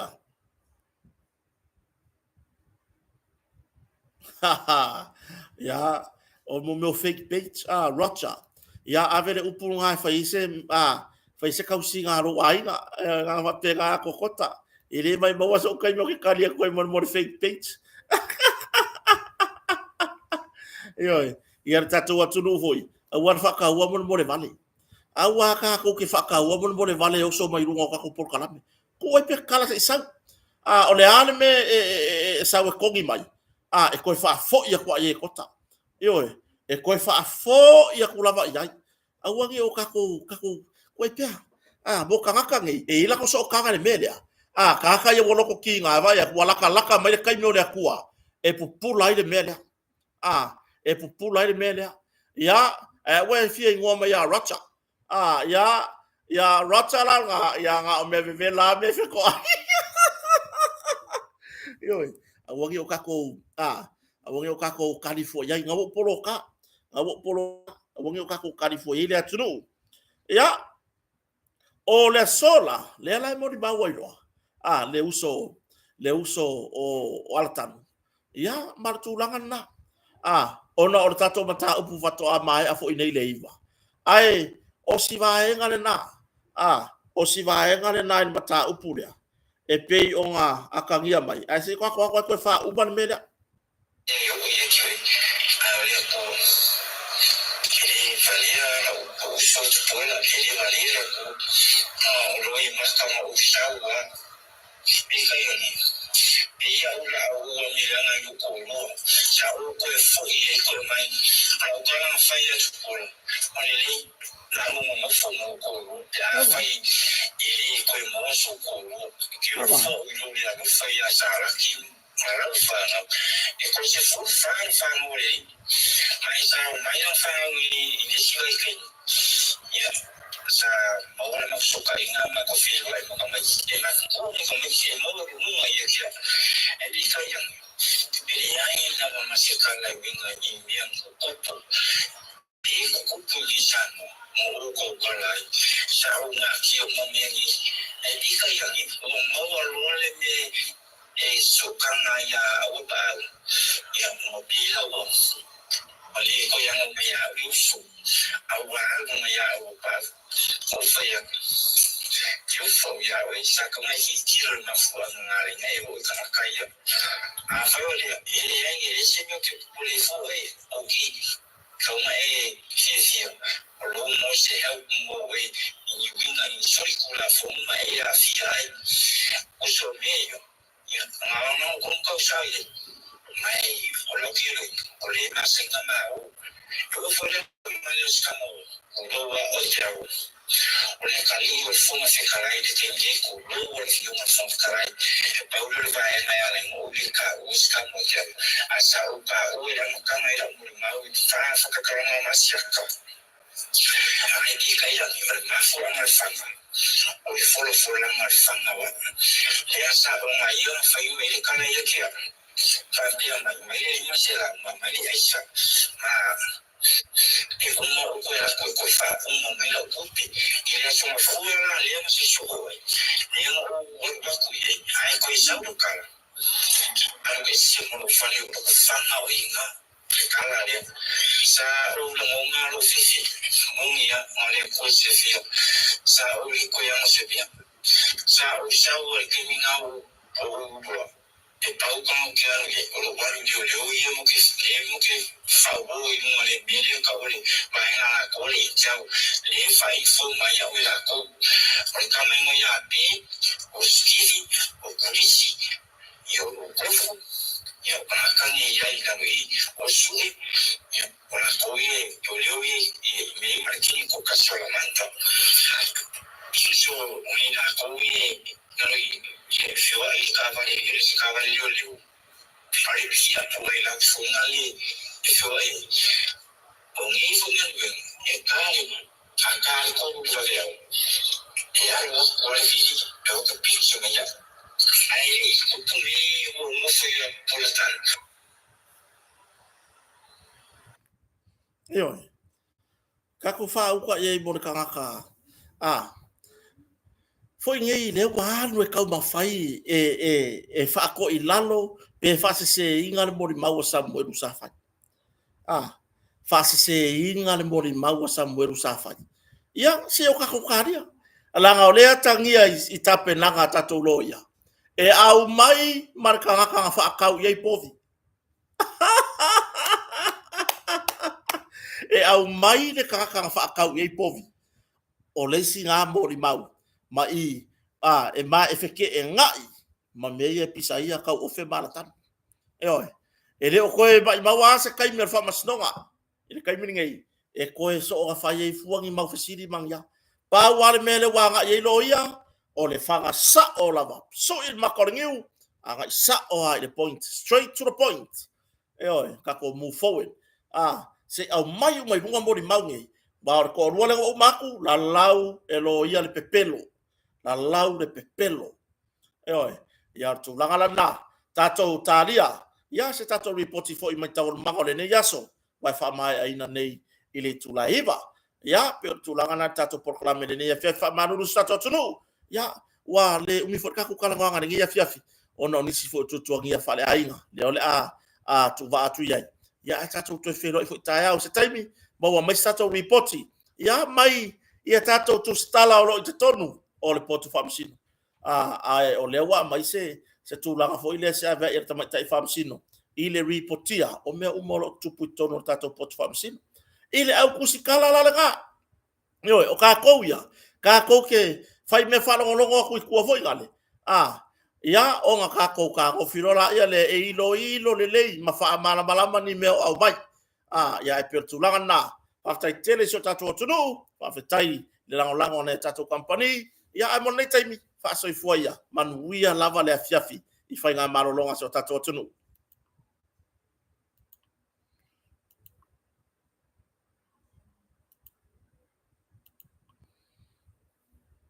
S1: Ia, o mo mea o fake page, ah, Roger. Ia, ave le upu lena e fai ai se, ah, fai se tausiga a lou aiga. E, na faapena kokota. E le mai maua sou taimi o ke tali atu ai mo le fake page. Ioe, ia le tatou atunuu foi, aua le faataua molemole vale. Aua tatou ke faataua molemole vale e oso mai luga o tatou polokalame. Tuu ai pea tala se i sau. A, o le a le mea e, e, e, e sau e kogi mai, a, e toe faafoi atu ai e kota. Ioe, e toe faafoi atu lava i ai. Aua ne i o tatou, tatou, tuu ai pea. A, mo tagata nei, e i ai latou sootaga i le mea lea. A, tagata ia ua loto kiga, e vaai atu, ua latalata mai le taimi o le Atua. e pupula ai le mea lea. A, e pupula ai le mea lea. Ia, ae aua e fia igoa mai ia Roger. A, ia, ia Roger la lena, ia na o mea vevela lava mea e fetoai. Ioe, aua ne i o tatou, a, aua ne i o tatou kali fua i ai, na ua ou poloka, na ua ou poloka, aua ne i o tatou kali fua i ai le atunuu. Ia, O le aso la, lea la e molimau ai loa, a, le uso, le uso o Alatanu, ia, ma le tulaga lena. A, ona o le tatou mataupu faatoa maea foi nei le 9. Ae, o si vaega lena, a, o si vaega lena i le mataupu lea, e pei ona atagia mai, ae se i tatou atu ae toe faauma le mea lea.
S2: Ma lau fanau, e 34 le fanau a le alii, ma e sa omai lana fanau i le isi vaitaimi, ia, sa maua le matou sootaiga ma matou feiloai ma tamaiti, e matutu ma tamaiti e maua luga ia kia, ae peitai ane, e leai lava ma se tala e uiga i mea tutupu, e tutupu i Samoa, ma ou tautala ai, sa ou natia uma mea nei, ae peitai ane, ua maua loa le mea e sokaga ai ia au e paau, ia, ua pei la ua le toe ano mai ia au le uso, a ua alu mai ia au e paau. Ou fai atu, Ke ufa au iā ʻoe, sa kau mai tilotilo i le mafuaaga na ala ai e oo i kanaka ia. Afai o lea, e leai, e leai se mea ou te popole ai fua ʻoe, o ki. Kau mai e fiafia, o lou mo se help mo oe i ni uiga i ni solitulafono ma e aafia ai. Uso mea ia, ia, na ona o konu kausa ia, mai o lau kilo o le masenga ma o. E ua foi le mai le ositama o lou a o te au. O le atalii o le Fofoga Fetalai i le taimi nei, tulou o le Afioga i le Fofoga Fetalai, e pau lea o le vaega e ala ai ona ou le taua se tamoe a sa ou paua i le amataga i lau molimau i le whakataranga o Masiaka. Ae peitai ane, o le mafuaaga o le fana, o le folafolaga o le fana wa, lea sa oga ia ona faiu ai le tala ia te au, faapea mai, mai le 500 ma mai le aisa, ma E uma ou koe aku e koe faauma mai lau tupe. I le aso mafua la lea na sosoo ai, lea na ou alu aku i ai, ae koe sau le tala, alu ese ma lou fale o lou fana o iina, le tala lea. Sa ou lagona lou fifi, moni a, ma le Akua silafia, sa ou le koe ana se mea. Sa ou sau a le taimi na ou ou loa. E pau ka mau ke alu e o lou alu leoleo ia mo ke le mo ke fauo i luga le mea lea tau o le vaega a lakou le intel le faaifo mai au e lakou. O le tama igoa ia Pe, o Stevie, o Kulisi, ia o Kofu, ia o kanaka nei ia i lalo i o Sue, ia o lakou ia e leoleo ia i mea ma le kini ko kasi o Lamanta. So o nei lakou ia e Nalo i e feoai i le taavale, e le o se taavale leoleo, a le piki atu ai lau fona le e feoai ai. O nei foi galuega, e ta le, a ta le 3 le vaveao, e alu aku a le vili e o atu piki mai au. Ae le i tupu me ua ou nofo i Polatana.
S1: Ioe. Tatou faauka i ai mo le tagata a foi nei lea ua alu e taumafai e, e, e faatoilalo pe faaseseina le molimau a Samuelu sa fai. A, faaseseina le molimau a Samuelu sa fai. Ia, se o tatou talia. Leaga o lea atagia i, i tapenaga a tatou loia, e aumai ma le tagata na faatau i ai povi. E aumai le tagata na faatau i ai povi, o le isi na molimau ma i a, e ma e feteenai ma mea ia e pisa ia tau ofe ma alatano. Ioe, e le o toe maimau lava se taimi o le faamasinoga i le taimi lenei e toe soona fai ai fua ni mau fesili ma ni a. Pau lava le mea lea ua agai i ai loia, o le faga sao lava, sui le mata o le niu, Agai sa'o lava i le point, straight to the point. Ioe, tatou move forward. A, se i aumai uma i luga molimau nei, aua o le toalua lea ua uma atu, lalau e loia le pepelo. Lalau le pepelo. Ioe, ia o le tulaga la lena. Tatou talia, ia se tatou lipoti foi mai taualumaga o lenei aso, ua e faamaeaina nei i le itula e 9. Ia, pei o le tulaga lena i le tatou polokalame i lenei afiafi. Faamalulu i si o tatou atunuu, ia, ua le umi foi le tatou talanoaga i lenei afiafi ona o nisi foi o tuatuagia faaleaiga lea o le a tuuvaa atu i ai. Ia, ae tatou toe feiloai foi taeao i se taimi, maua mai se tatou lipoti, ia, mai a tatou tusitala o lo o i totonu o le Potu Faamasino. Ae o lea ua aumai se tulaga foi lea se aveai a le Tamaitai Faamasino i le ripotia o mea uma o lo o tutupu i totonu o le tatou Potu Faamasino. I le au tusitala la lena, ioe, o tatou ia, tatou te fai mea faalogologo atu i tua foi lale, a, ia, ona tatou fetagofi loa lea e iloilo lelei ma faamalamalama ni mea o aumai. Ia ae pei o le tulaga lena. Faafetai tele i si o tatou atunuu, faafetai i le lagolago a nai a tatou kamupani, ae mo lenei taimi, faasoifua ia, manuia lava le afiafi i faigamalologa a si o tatou atunuu.